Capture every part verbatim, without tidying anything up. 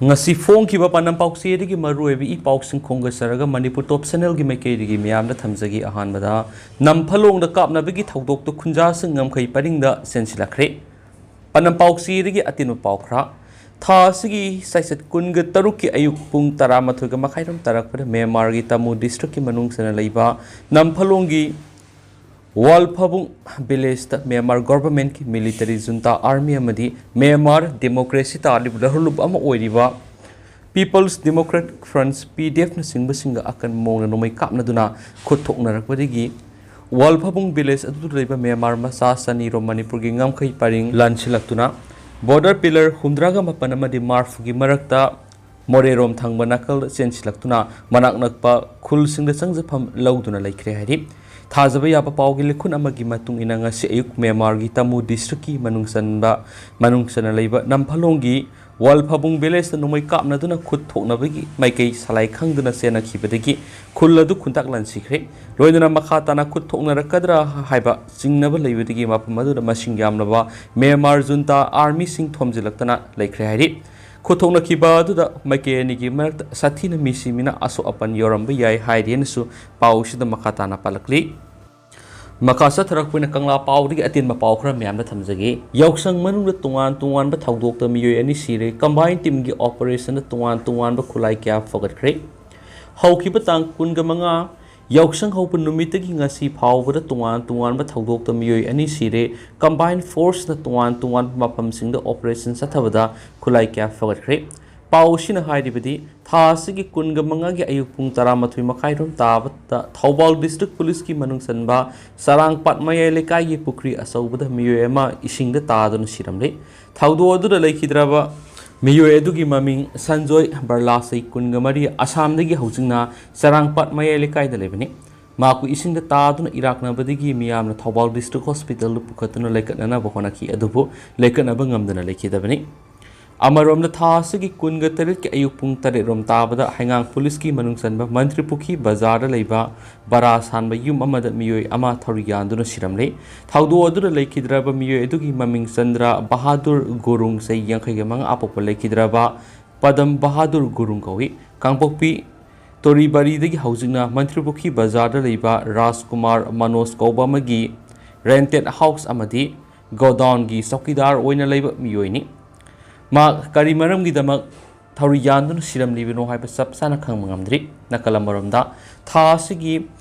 ꯉꯁꯤ ꯐꯣꯡꯈꯤꯕ ꯄꯥꯟꯗꯝ ꯄꯥꯎꯆꯦꯗꯒꯤ ꯃꯔꯨꯑꯣꯏꯕ ꯏ ꯄꯥꯎꯁꯤꯡ ꯈꯣꯝꯒꯠꯆꯔꯒ ꯃꯅꯤꯄꯨꯔ ꯇꯣꯞ ꯆꯦꯅꯦꯜꯒꯤ ꯃꯥꯏꯀꯩꯗꯒꯤ ꯃꯤꯌꯥꯝꯗ ꯊꯝꯖꯒꯦ꯫ ꯑꯍꯥꯟꯕꯗ, ꯅꯝꯐꯂꯣꯡꯗ ꯀꯥꯞꯅꯕꯒꯤ ꯊꯧꯗꯣꯛꯇ ꯈꯨꯟꯖꯥꯁꯤꯡ ꯉꯝꯈꯩ ꯄꯔꯤꯡꯗ ꯆꯦꯟꯁꯤꯜꯂꯛꯈ꯭ꯔꯦ꯫ ꯄꯥꯟꯗꯝ ꯄꯥꯎꯆꯦꯗꯒꯤ ꯑꯇꯦꯟꯕ ꯄꯥꯎ ꯈꯔ꯫ ꯊꯥ ꯑꯁꯤꯒꯤ ꯆꯩꯆꯠ ꯀꯨꯟꯒ ꯇꯔꯨꯛꯀꯤ ꯑꯌꯨꯛ ꯄꯨꯡ ꯇꯔꯥꯃꯥꯊꯣꯏꯒ ꯃꯈꯥꯏꯔꯣꯝ ꯇꯥꯔꯛꯄꯗ ꯃ꯭ꯌꯥꯟꯃꯥꯔꯒꯤ ꯇꯥꯃꯨ ꯗꯤꯁꯇ꯭ꯔꯤꯛꯀꯤ ꯃꯅꯨꯡ ꯆꯟꯅ ꯂꯩꯕ ꯅꯝꯐꯂꯣꯡꯒꯤ ꯋꯥꯜꯐꯕꯨꯡ ꯚꯤꯂꯦꯖꯇ ꯃ꯭ꯌꯥꯟꯃꯥꯔ ꯒꯣꯚꯔꯟꯃꯦꯟꯠꯀꯤ ꯃꯤꯂꯤꯇꯔꯤ ꯖꯨꯟꯇꯥ ꯑꯥꯔꯃꯤ ꯑꯃꯗꯤ ꯃ꯭ꯌꯥꯟꯃꯥꯔ ꯗꯦꯃꯣꯀ꯭ꯔꯦꯁꯤ ꯇꯥꯜꯂꯤꯕ ꯂꯍꯨꯂꯨꯞ ꯑꯃ ꯑꯣꯏꯔꯤꯕ ꯄꯤꯄꯜꯁ ꯗꯦꯃꯣꯀ꯭ꯔꯦꯠ ꯐ꯭ꯔꯟꯠ, ꯄꯤ ꯗꯤ ꯑꯦꯐꯅꯆꯤꯡꯕꯁꯤꯡꯒ ꯑꯀꯟꯕ ꯃꯑꯣꯡꯗ ꯅꯣꯡꯃꯩ ꯀꯥꯞꯅꯗꯨꯅ ꯈꯨꯠ ꯊꯣꯛꯅꯔꯛꯄꯗꯒꯤ ꯋꯥꯜꯐꯕꯨꯡ ꯚꯤꯂꯦꯖ ꯑꯗꯨꯗ ꯂꯩꯕ ꯃ꯭ꯌꯥꯟꯃꯥꯔ ꯃꯆꯥ ꯆꯅꯤꯔꯣꯝ ꯃꯅꯤꯄꯨꯔꯒꯤ ꯉꯝꯈꯩ ꯄꯔꯤꯡ ꯂꯥꯟꯁꯤꯜꯂꯛꯇꯨꯅ ꯕꯣꯔꯗꯔ ꯄꯤꯂꯔ ꯍꯨꯝꯗ꯭ꯔꯥꯒ ꯃꯥꯄꯟ ꯑꯃꯗꯤ ꯃꯥꯔꯐꯨꯒꯤ ꯃꯔꯛꯇ ꯃꯣꯔꯦꯔꯣꯝ ꯊꯪꯕ ꯅꯥꯀꯜꯗ ꯆꯦꯟꯁꯤꯜꯂꯛꯇꯨꯅ ꯃꯅꯥꯛ ꯅꯛꯄ ꯈꯨꯜꯁꯤꯡꯗ ꯆꯪꯖꯐꯝ ꯂꯧꯗꯨꯅ ꯂꯩꯈ꯭ꯔꯦ ꯍꯥꯏꯔꯤ꯫ ꯊꯥꯖꯕ ꯌꯥꯕ ꯄꯥꯎꯒꯤ ꯂꯤꯈꯨꯟ ꯑꯃꯒꯤ ꯃꯇꯨꯡ ꯏꯟꯅ ꯉꯁꯤ ꯑꯌꯨꯛ ꯃ꯭ꯌꯥꯟꯃꯥꯔꯒꯤ ꯇꯥꯃꯨ ꯗꯤꯁꯇ꯭ꯔꯤꯛꯀꯤ ꯃꯅꯨꯡ ꯆꯟꯕ, ꯃꯅꯨꯡ ꯆꯟꯅ ꯂꯩꯕ ꯅꯝꯐꯂꯣꯡꯒꯤ ꯋꯥꯜꯐꯕꯨꯡ ꯚꯤꯂꯦꯖꯇ ꯅꯣꯡꯃꯩ ꯀꯥꯞꯅꯗꯨꯅ ꯈꯨꯠ ꯊꯣꯛꯅꯕꯒꯤ ꯃꯥꯏꯀꯩ ꯁꯂꯥꯏ ꯈꯪꯗꯨꯅ ꯆꯦꯟꯅꯈꯤꯕꯗꯒꯤ ꯈꯨꯜ ꯑꯗꯨ ꯈꯨꯟꯇꯥꯛ ꯂꯥꯟꯁꯤꯈ꯭ꯔꯦ꯫ ꯂꯣꯏꯅꯅ ꯃꯈꯥ ꯇꯥꯅ ꯈꯨꯠ ꯊꯣꯛꯅꯔꯛꯀꯗ꯭ꯔꯥ ꯍꯥꯏꯕ ꯆꯤꯡꯅꯕ ꯂꯩꯕꯗꯒꯤ ꯃꯐꯝ ꯑꯗꯨꯗ ꯃꯁꯤꯡ ꯌꯥꯝꯂꯕ ꯃ꯭ꯌꯥꯟꯃꯥꯔ ꯖꯨꯟꯇꯥ ꯑꯥꯔꯃꯤꯁꯤꯡ ꯊꯣꯝꯖꯤꯜꯂꯛꯇꯅ ꯂꯩꯈ꯭ꯔꯦ ꯍꯥꯏꯔꯤ꯫ ꯈꯨꯠ ꯊꯣꯛꯅꯈꯤꯕ ꯑꯗꯨꯗ ꯃꯥꯏꯀꯩ ꯑꯅꯤꯒꯤ ꯃꯔꯛꯇ ꯁꯥꯊꯤꯅ ꯃꯤ ꯁꯤꯃꯤꯅ ꯑꯁꯣꯛ ꯑꯄꯟ ꯌꯥꯎꯔꯝꯕ ꯌꯥꯏ ꯍꯥꯏꯔꯤ ꯍꯥꯏꯅꯁꯨ ꯄꯥꯎ ꯑꯁꯤꯗ ꯃꯈꯥ ꯇꯥꯅ ꯄꯜꯂꯛꯂꯤ꯫ ꯃꯈꯥ ꯆꯠꯊꯔꯛꯄ ꯑꯣꯏꯅ ꯀꯪꯂꯥ ꯄꯥꯎꯗꯒꯤ ꯑꯇꯦꯟꯕ ꯄꯥꯎ ꯈꯔ ꯃꯌꯥꯝꯗ ꯊꯝꯖꯒꯦ꯫ ꯌꯥꯎꯁꯪ ꯃꯅꯨꯡꯗ ꯇꯣꯉꯥꯟ ꯇꯣꯉꯥꯟꯕ ꯊꯧꯗꯣꯛꯇ ꯃꯤꯑꯣꯏ ꯑꯅꯤ ꯁꯤꯔꯦ꯫ ꯀꯝꯕꯥꯏꯟ ꯇꯤꯝꯒꯤ ꯑꯣꯄꯔꯦꯁꯟꯗ ꯇꯣꯉꯥꯟ ꯇꯣꯉꯥꯟꯕ ꯈꯨꯠꯂꯥꯏ ꯀꯌꯥ ꯐꯒꯠꯈ꯭ꯔꯦ꯫ ꯍꯧꯈꯤꯕ ꯇꯥꯡ ꯀꯨꯟꯒ ꯃꯉꯥ ꯌꯥꯎꯁꯪ ꯍꯧꯕ ꯅꯨꯃꯤꯠꯇꯒꯤ ꯉꯁꯤ ꯐꯥꯎꯕꯗ ꯇꯣꯉꯥꯟ ꯇꯣꯉꯥꯟꯕ ꯊꯧꯗꯣꯛꯇ ꯃꯤꯑꯣꯏ ꯑꯅꯤ ꯁꯤꯔꯦ꯫ ꯀꯝꯕꯥꯏꯟ ꯐꯣꯔꯁꯅ ꯇꯣꯉꯥꯟ ꯇꯣꯉꯥꯟꯕ ꯃꯐꯝꯁꯤꯡꯗ ꯑꯣꯄꯔꯦꯁꯟ ꯆꯠꯊꯕꯗ ꯈꯨꯠꯂꯥꯏ ꯀꯌꯥ ꯐꯒꯠꯈ꯭ꯔꯦ꯫ ꯄꯥꯎ ꯑꯁꯤꯅ ꯍꯥꯏꯔꯤꯕꯗꯤ, ꯊꯥ ꯑꯁꯤꯒꯤ ꯀꯨꯟꯒ ꯃꯉꯥꯒꯤ ꯑꯌꯨꯛ ꯄꯨꯡ ꯇꯔꯥꯃꯥꯊꯣꯏ ꯃꯈꯥꯏꯔꯣꯝ ꯇꯥꯕꯗ ꯊꯧꯕꯥꯜ ꯗꯤꯁꯇ꯭ꯔꯤꯛ ꯄꯨꯂꯤꯁꯀꯤ ꯃꯅꯨꯡ ꯆꯟꯕ ꯆꯔꯥꯡꯄꯥꯠ ꯃꯌꯥꯏ ꯂꯩꯀꯥꯏꯒꯤ ꯄꯨꯈ꯭ꯔꯤ ꯑꯆꯧꯕꯗ ꯃꯤꯑꯣꯏ ꯑꯃ ꯏꯁꯤꯡꯗ ꯇꯥꯗꯨꯅ ꯁꯤꯔꯝꯂꯦ꯫ ꯊꯧꯗꯣꯛ ꯑꯗꯨꯗ ꯂꯩꯈꯤꯗ꯭ꯔꯕ ꯃꯤꯑꯣꯏ ꯑꯗꯨꯒꯤ ꯃꯃꯤꯡ ꯁꯟꯖꯣꯏ ꯕꯔꯂꯥ, ꯆꯍꯤ ꯀꯨꯟꯒ ꯃꯔꯤ, ꯑꯁꯥꯝꯗꯒꯤ, ꯍꯧꯖꯤꯛꯅ ꯆꯔꯥꯡꯄꯥꯠ ꯃꯌꯥꯏ ꯂꯩꯀꯥꯏꯗ ꯂꯩꯕꯅꯤ꯫ ꯃꯍꯥꯛꯄꯨ ꯏꯁꯤꯡꯗ ꯇꯥꯗꯨꯅ ꯏꯔꯥꯛꯅꯕꯗꯒꯤ ꯃꯤꯌꯥꯝꯅ ꯊꯧꯕꯥꯜ ꯗꯤꯁꯇ꯭ꯔꯤꯛ ꯍꯣꯁꯄꯤꯇꯥꯜꯗ ꯄꯨꯈꯠꯇꯨꯅ ꯂꯩꯈꯠꯅꯅꯕ ꯍꯣꯠꯅꯈꯤ, ꯑꯗꯨꯕꯨ ꯂꯩꯈꯠꯅꯕ ꯉꯝꯗꯅ ꯂꯩꯈꯤꯗꯕꯅꯤ꯫ ꯑꯃꯔꯣꯝꯗ, ꯊꯥ ꯑꯁꯤꯒꯤ ꯀꯨꯟꯒ ꯇꯔꯦꯠꯀꯤ ꯑꯌꯨꯛ ꯄꯨꯡ ꯇꯔꯦꯠ ꯔꯣꯝ ꯇꯥꯕꯗ ꯍꯩꯉꯥꯡ ꯄꯨꯂꯤꯁꯀꯤ ꯃꯅꯨꯡ ꯆꯟꯕ ꯃꯟꯇ꯭ꯔꯤꯄꯨꯈ꯭ꯔꯤ ꯕꯖꯥꯔꯗ ꯂꯩꯕ ꯕꯔꯥ ꯁꯥꯟꯕ ꯌꯨꯝ ꯑꯃꯗ ꯃꯤꯑꯣꯏ ꯑꯃ ꯊꯧꯔꯤ ꯌꯥꯟꯗꯨꯅ ꯁꯤꯔꯝꯂꯦ꯫ ꯊꯧꯗꯣꯛ ꯑꯗꯨꯗ ꯂꯩꯈꯤꯗ꯭ꯔꯕ ꯃꯤꯑꯣꯏ ꯑꯗꯨꯒꯤ ꯃꯃꯤꯡ ꯆꯟꯗ꯭ꯔ ꯕꯍꯥꯗꯨꯔ ꯒꯨꯔꯨꯡ, ꯆꯍꯤ ꯌꯥꯡꯈꯩꯒ ꯃꯉꯥ, ꯑꯄꯣꯛꯄ ꯂꯩꯈꯤꯗ꯭ꯔꯕ ꯄꯗꯝ ꯕꯍꯥꯗꯨꯔ ꯒꯨꯔꯨꯡ ꯀꯧꯏ꯫ ꯀꯥꯡꯄꯣꯛꯄꯤ ꯇꯣꯔꯤꯕꯥꯔꯤꯗꯒꯤ ꯍꯧꯖꯤꯛꯅ ꯃꯟꯇ꯭ꯔꯤꯄꯨꯈ꯭ꯔꯤ ꯕꯖꯥꯔꯗ ꯂꯩꯕ ꯔꯥꯖꯀꯨꯃꯥꯔ ꯃꯅꯣꯖ ꯀꯧꯕ ꯑꯃꯒꯤ ꯔꯦꯟꯇꯦꯠ ꯍꯥꯎꯁ ꯑꯃꯗꯤ ꯒꯣꯗꯥꯎꯟꯒꯤ ꯆꯧꯀꯤꯗꯥꯔ ꯑꯣꯏꯅ ꯂꯩꯕ ꯃꯤꯑꯣꯏꯅꯤ꯫ ꯃꯍꯥꯛ ꯀꯔꯤ ꯃꯔꯝꯒꯤꯗꯃꯛ ꯊꯧꯔꯤ ꯌꯥꯟꯗꯨꯅ ꯁꯤꯔꯝꯂꯤꯕꯅꯣ ꯍꯥꯏꯕ ꯆꯞ ꯆꯥꯅ ꯈꯪꯕ ꯉꯝꯗ꯭ꯔꯤ꯫ ꯅꯥꯀꯜ ꯑꯃꯔꯣꯝꯗ, ꯊꯥ ꯑꯁꯤꯒꯤ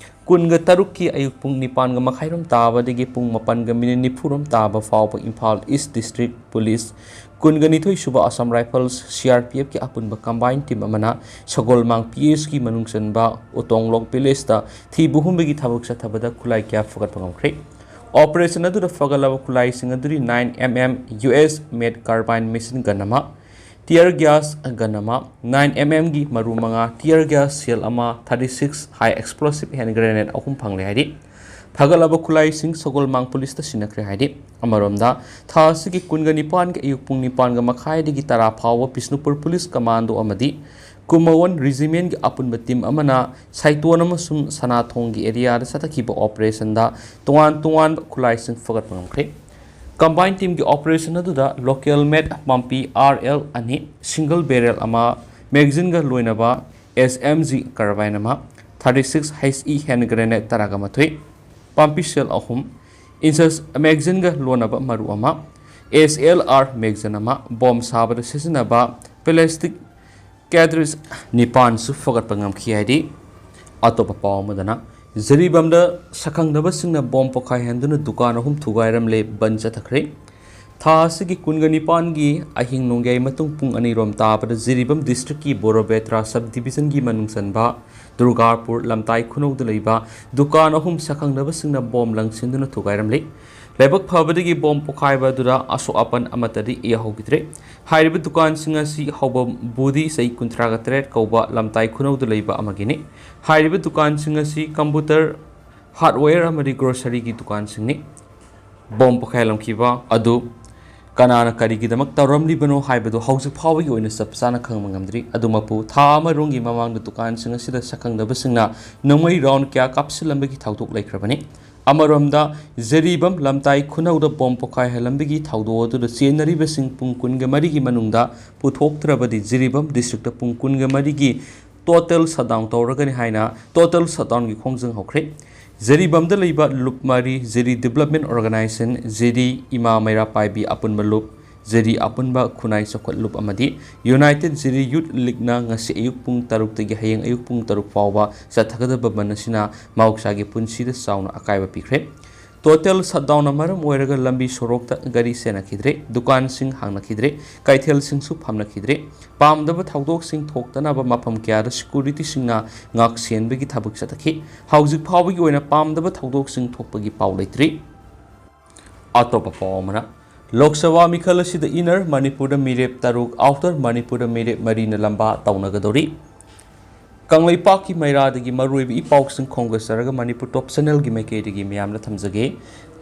ꯀꯨꯟꯒ ꯇꯔꯨꯛꯀꯤ ꯑꯌꯨꯛ ꯄꯨꯡ ꯅꯤꯄꯥꯟꯒ ꯃꯈꯥꯏꯔꯣꯝ ꯇꯥꯕꯗꯒꯤ ꯄꯨꯡ ꯃꯥꯄꯟꯒ ꯃꯤꯅꯤꯠ ꯅꯤꯐꯨꯔꯣꯝ ꯇꯥꯕ ꯐꯥꯎꯕ ꯏꯝꯐꯥꯜ ꯏꯁ ꯗꯤꯁꯇ꯭ꯔꯤꯛ ꯄꯨꯂꯤꯁ, ꯀꯨꯟꯒ ꯅꯤꯊꯣꯏ ꯁꯨꯕ Assam rifles, C R P ꯑꯦꯐꯀꯤ ꯑꯄꯨꯟꯕ ꯀꯝꯕꯥꯏꯟ ꯇꯤꯝ ꯑꯃꯅ ꯁꯒꯣꯜꯃꯥꯡ ꯄꯤ ꯑꯦꯁꯀꯤ ꯃꯅꯨꯡ ꯆꯟꯕ ꯎꯇꯣꯡꯂꯣꯛ ꯚꯤꯂꯦꯖꯇ ꯊꯤꯕ ꯍꯨꯝꯕꯒꯤ ꯊꯕꯛ ꯆꯠꯊꯕꯗ ꯈꯨꯠꯂꯥꯏ ꯀꯌꯥ ꯐꯒꯠꯄ ꯉꯝꯈ꯭ꯔꯦ꯫ ꯑꯣꯄꯔꯦꯁꯟ ꯑꯗꯨꯗ ꯐꯒꯠꯂꯕ ꯈꯨꯠꯂꯥꯏꯁꯤꯡ ꯑꯗꯨꯗꯤ nine M M U S made carbine machine gun ꯑꯃ, ꯇꯤꯌꯔ ꯒ꯭ꯌꯥꯁ ꯒꯟ ꯑꯃ, ꯅꯥꯏꯟ ꯑꯦꯝ ꯑꯦꯝꯒꯤ ꯃꯔꯨ ꯃꯉꯥ, ꯇꯤꯌꯔ ꯒ꯭ꯌꯥꯁ ꯁꯦꯜ ꯑꯃ, thirty six high explosive hand grenade ꯑꯍꯨꯝ ꯐꯪꯂꯦ ꯍꯥꯏꯔꯤ꯫ ꯐꯒꯠꯂꯕ ꯈꯨꯠꯂꯥꯏꯁꯤꯡ ꯁꯒꯣꯜꯃꯥꯡ ꯄꯨꯂꯤꯁꯇ ꯁꯤꯟꯅꯈ꯭ꯔꯦ ꯍꯥꯏꯔꯤ꯫ ꯑꯃꯔꯣꯝꯗ, ꯊꯥ ꯑꯁꯤꯒꯤ ꯀꯨꯟꯒ ꯅꯤꯄꯥꯟꯒꯤ ꯑꯌꯨꯛ ꯄꯨꯡ ꯅꯤꯄꯥꯟꯒ ꯃꯈꯥꯏꯗꯒꯤ ꯇꯔꯥ ꯐꯥꯎꯕ ꯕꯤꯁꯅꯨꯄꯨꯔ ꯄꯨꯂꯤꯁ ꯀꯃꯥꯟꯗꯣ ꯑꯃꯗꯤ ꯀꯨꯟꯃꯥꯄꯟ ꯔꯤꯖꯤꯃꯦꯟꯒꯤ ꯑꯄꯨꯟꯕ ꯇꯤꯝ ꯑꯃꯅ ꯁꯥꯏꯇꯣꯟ ꯑꯃꯁꯨꯡ ꯁꯅꯥꯊꯣꯡꯒꯤ ꯑꯦꯔꯤꯌꯥꯗ ꯆꯠꯊꯈꯤꯕ ꯑꯣꯄꯔꯦꯁꯟꯗ ꯇꯣꯉꯥꯟ ꯇꯣꯉꯥꯟꯕ ꯈꯨꯠꯂꯥꯏꯁꯤꯡ ꯐꯒꯠꯄ ꯉꯝꯈ꯭ꯔꯦ꯫ ꯀꯝꯕꯥꯏꯟ ꯇꯤꯝꯒꯤ ꯑꯣꯄꯔꯦꯁꯟ ꯑꯗꯨꯗ ꯂꯣꯀꯦꯜ ꯃꯦꯗ ꯄꯥꯝꯕꯤ ꯑꯥꯔ ꯑꯦꯜ ꯑꯅꯤ, ꯁꯤꯡꯒꯜ ꯕꯦꯔꯦꯜ ꯑꯃ, ꯃꯦꯒꯖꯤꯟꯒ ꯂꯣꯏꯅꯕ ꯑꯦꯁ ꯑꯦꯝ ꯖꯤ ꯀꯥꯔꯕꯥꯏꯟ ꯑꯃ, thirty six H E hand grenade ꯇꯔꯥꯒ ꯃꯥꯊꯣꯏ, ꯄꯥꯝꯕꯤ ꯁꯦꯜ ꯑꯍꯨꯝ, ꯏꯟꯁꯁ ꯃꯦꯒꯖꯤꯟꯒ ꯂꯣꯟꯅꯕ ꯃꯔꯨ ꯑꯃ, ꯑꯦꯁ ꯑꯦꯜ ꯑꯥꯔ ꯃꯦꯒꯖꯤꯟ ꯑꯃ, ꯕꯣꯝ ꯁꯥꯕꯗ ꯁꯤꯖꯤꯟꯅꯕ ꯄ꯭ꯂꯥꯁꯇꯤꯛ ꯀꯦꯗ꯭ꯔꯤꯁ ꯅꯤꯄꯥꯟꯁꯨ ꯐꯒꯠꯄ ꯉꯝꯈꯤ ꯍꯥꯏꯔꯤ꯫ ꯑꯇꯣꯞꯄ ꯄꯥꯎ ꯑꯃꯗꯅ, ꯖꯤꯔꯤꯕꯥꯝꯗ ꯁꯛꯈꯪꯗꯕꯁꯤꯡꯅ ꯕꯣꯝ ꯄꯣꯈꯥꯏꯍꯟꯗꯨꯅ ꯗꯨꯀꯥꯟ ꯑꯍꯨꯝ ꯊꯨꯒꯥꯏꯔꯝꯂꯦ, ꯕꯟ ꯆꯠꯊꯈ꯭ꯔꯦ꯫ ꯊꯥ ꯑꯁꯤꯒꯤ ꯀꯨꯟꯒ ꯅꯤꯄꯥꯟꯒꯤ ꯑꯍꯤꯡ ꯅꯣꯡꯌꯥꯏ ꯃꯇꯨꯡ ꯄꯨꯡ ꯑꯅꯤꯔꯣꯝ ꯇꯥꯕꯗ ꯖꯤꯔꯤꯕꯥꯝ ꯗꯤꯁꯇ꯭ꯔꯤꯛꯀꯤ ꯕꯣꯔꯣꯕꯦꯇ꯭ꯔꯥ ꯁꯕ ꯗꯤꯕꯤꯖꯟꯒꯤ ꯃꯅꯨꯡ ꯆꯟꯕ ꯗꯨꯔꯒꯥꯄꯨꯔ ꯂꯝꯇꯥꯏ ꯈꯨꯅꯧꯗ ꯂꯩꯕ ꯗꯨꯀꯥꯟ ꯑꯍꯨꯝ ꯁꯛꯈꯪꯗꯕꯁꯤꯡꯅ ꯕꯣꯝ ꯂꯪꯁꯤꯟꯗꯨꯅ ꯊꯨꯒꯥꯏꯔꯝꯂꯦ꯫ ꯂꯥꯏꯕꯛ ꯐꯕꯗꯒꯤ ꯕꯣꯝ ꯄꯣꯈꯥꯏꯕ ꯑꯗꯨꯗ ꯑꯁꯣꯛ ꯑꯄꯟ ꯑꯃꯠꯇꯗꯤ ꯌꯥꯎꯍꯧꯈꯤꯗ꯭ꯔꯦ꯫ ꯍꯥꯏꯔꯤꯕ ꯗꯨꯀꯥꯟꯁꯤꯡ ꯑꯁꯤ ꯍꯧꯕꯝ ꯕꯨꯗꯤ, ꯆꯍꯤ ꯀꯨꯟꯊ꯭ꯔꯥꯒ ꯇꯔꯦꯠ ꯀꯧꯕ ꯂꯝꯇꯥꯏ ꯈꯨꯅꯧꯗ ꯂꯩꯕ ꯑꯃꯒꯤꯅꯤ꯫ ꯍꯥꯏꯔꯤꯕ ꯗꯨꯀꯥꯟꯁꯤꯡ ꯑꯁꯤ ꯀꯝꯄ꯭ꯌꯨꯇꯔ, ꯍꯥꯔꯗꯋꯦꯌꯔ ꯑꯃꯗꯤ ꯒ꯭ꯔꯣꯁꯔꯤꯒꯤ ꯗꯨꯀꯥꯟꯁꯤꯡꯅꯤ꯫ ꯕꯣꯝ ꯄꯣꯈꯥꯏꯂꯝꯈꯤꯕ ꯑꯗꯨ ꯀꯅꯥꯅ ꯀꯔꯤꯒꯤꯗꯃꯛ ꯇꯧꯔꯝꯂꯤꯕꯅꯣ ꯍꯥꯏꯕꯗꯨ ꯍꯧꯖꯤꯛ ꯐꯥꯎꯕꯒꯤ ꯑꯣꯏꯅ ꯆꯞ ꯆꯥꯅ ꯈꯪꯕ ꯉꯝꯗ꯭ꯔꯤ꯫ ꯑꯗꯨꯃꯛꯄꯨ, ꯊꯥ ꯑꯃꯔꯣꯝꯒꯤ ꯃꯃꯥꯡꯗ ꯗꯨꯀꯥꯟꯁꯤꯡ ꯑꯁꯤꯗ ꯁꯛꯈꯪꯗꯕꯁꯤꯡꯅ ꯅꯣꯡꯃꯩ ꯔꯥꯎꯟ ꯀꯌꯥ ꯀꯥꯞꯁꯤꯜꯂꯝꯕꯒꯤ ꯊꯧꯗꯣꯛ ꯂꯩꯈ꯭ꯔꯕꯅꯤ꯫ ꯑꯃꯔꯣꯝꯗ, ꯖꯤꯔꯤꯕꯥꯝ ꯂꯝꯇꯥꯏ ꯈꯨꯅꯧꯗ ꯕꯣꯝ ꯄꯣꯈꯥꯏꯍꯜꯂꯝꯕꯒꯤ ꯊꯧꯗꯣꯛ ꯑꯗꯨꯗ ꯆꯦꯟꯅꯔꯤꯕꯁꯤꯡ ꯄꯨꯡ ꯀꯨꯟꯒ ꯃꯔꯤꯒꯤ ꯃꯅꯨꯡꯗ ꯄꯨꯊꯣꯛꯇ꯭ꯔꯕꯗꯤ ꯖꯤꯔꯤꯕꯥꯝ ꯗꯤꯁꯇ꯭ꯔꯤꯛꯇ ꯄꯨꯡ ꯀꯨꯟꯒ ꯃꯔꯤꯒꯤ ꯇꯣꯇꯦꯜ ꯁꯠꯗꯥꯎꯟ ꯇꯧꯔꯒꯅꯤ ꯍꯥꯏꯅ ꯇꯣꯇꯦꯜ ꯁꯠꯗꯥꯎꯟꯒꯤ ꯈꯣꯡꯖꯪ ꯍꯧꯈ꯭ꯔꯦ꯫ ꯖꯤꯔꯤꯕꯥꯝꯗ ꯂꯩꯕ ꯂꯨꯞ ꯃꯔꯤ, ꯖꯤꯔꯤ ꯗꯤꯕꯂꯞꯃꯦꯟ ꯑꯣꯔꯒꯅꯥꯏꯖꯦꯁꯟ, ꯖꯤꯔꯤ ꯏꯃꯥ ꯃꯩꯔꯥ ꯄꯥꯏꯕꯤ ꯑꯄꯨꯟꯕ ꯂꯨꯞ, ꯖꯤꯔꯤ ꯑꯄꯨꯟꯕ ꯈꯨꯟꯅꯥꯏ ꯆꯥꯎꯈꯠ ꯂꯨꯞ ꯑꯃꯗꯤ ꯌꯨꯅꯥꯏꯇꯦꯗ ꯖꯤꯔꯤ ꯌꯨꯠ ꯂꯤꯒꯅ ꯉꯁꯤ ꯑꯌꯨꯛ ꯄꯨꯡ ꯇꯔꯨꯛꯇꯒꯤ ꯍꯌꯦꯡ ꯑꯌꯨꯛ ꯄꯨꯡ ꯇꯔꯨꯛ ꯐꯥꯎꯕ ꯆꯠꯊꯒꯗꯕ ꯕꯟ ꯑꯁꯤꯅ ꯃꯍꯧꯁꯥꯒꯤ ꯄꯨꯟꯁꯤꯗ ꯆꯥꯎꯅ ꯑꯀꯥꯏꯕ ꯄꯤꯈ꯭ꯔꯦ꯫ ꯇꯣꯇꯦꯜ ꯁꯠꯗꯥꯎꯟꯅ ꯃꯔꯝ ꯑꯣꯏꯔꯒ ꯂꯝꯕꯤ ꯁꯣꯔꯣꯛꯇ ꯒꯥꯔꯤ ꯆꯦꯟꯅꯈꯤꯗ꯭ꯔꯦ, ꯗꯨꯀꯥꯟꯁꯤꯡ ꯍꯥꯡꯅꯈꯤꯗ꯭ꯔꯦ, ꯀꯩꯊꯦꯜꯁꯤꯡꯁꯨ ꯐꯝꯅꯈꯤꯗ꯭ꯔꯦ꯫ ꯄꯥꯝꯗꯕ ꯊꯧꯗꯣꯛꯁꯤꯡ ꯊꯣꯛꯇꯅꯕ ꯃꯐꯝ ꯀꯌꯥꯗ ꯁꯦꯀ꯭ꯌꯨꯔꯤꯇꯤꯁꯤꯡꯅ ꯉꯥꯛ ꯁꯦꯟꯕꯒꯤ ꯊꯕꯛ ꯆꯠꯊꯈꯤ꯫ ꯍꯧꯖꯤꯛ ꯐꯥꯎꯕꯒꯤ ꯑꯣꯏꯅ ꯄꯥꯝꯗꯕ ꯊꯧꯗꯣꯛꯁꯤꯡ ꯊꯣꯛꯄꯒꯤ ꯄꯥꯎ ꯂꯩꯇ꯭ꯔꯤ꯫ ꯑꯇꯣꯞꯄ ꯄꯥꯎ ꯑꯃꯅ, ꯂꯣꯛ ꯁꯚꯥ ꯃꯤꯈꯜ ꯑꯁꯤꯗ ꯏꯟꯅꯔ ꯃꯅꯤꯄꯨꯔꯗ ꯃꯤꯔꯦꯞ ꯇꯔꯨꯛ, ꯑꯥꯎꯇꯔ ꯃꯅꯤꯄꯨꯔꯗ ꯃꯤꯔꯦꯞ ꯃꯔꯤꯅ ꯂꯝꯕꯥ ꯇꯧꯅꯒꯗꯧꯔꯤ꯫ ꯀꯪꯂꯩꯄꯥꯛꯀꯤ ꯃꯩꯔꯥꯗꯒꯤ ꯃꯔꯨꯑꯣꯏꯕ ꯏ ꯄꯥꯎꯁꯤꯡ ꯈꯣꯝꯒꯠꯆꯔꯒ ꯃꯅꯤꯄꯨꯔ ꯇꯣꯞ ꯆꯦꯅꯦꯜꯒꯤ ꯃꯥꯏꯀꯩꯗꯒꯤ ꯃꯌꯥꯝꯗ ꯊꯝꯖꯒꯦ꯫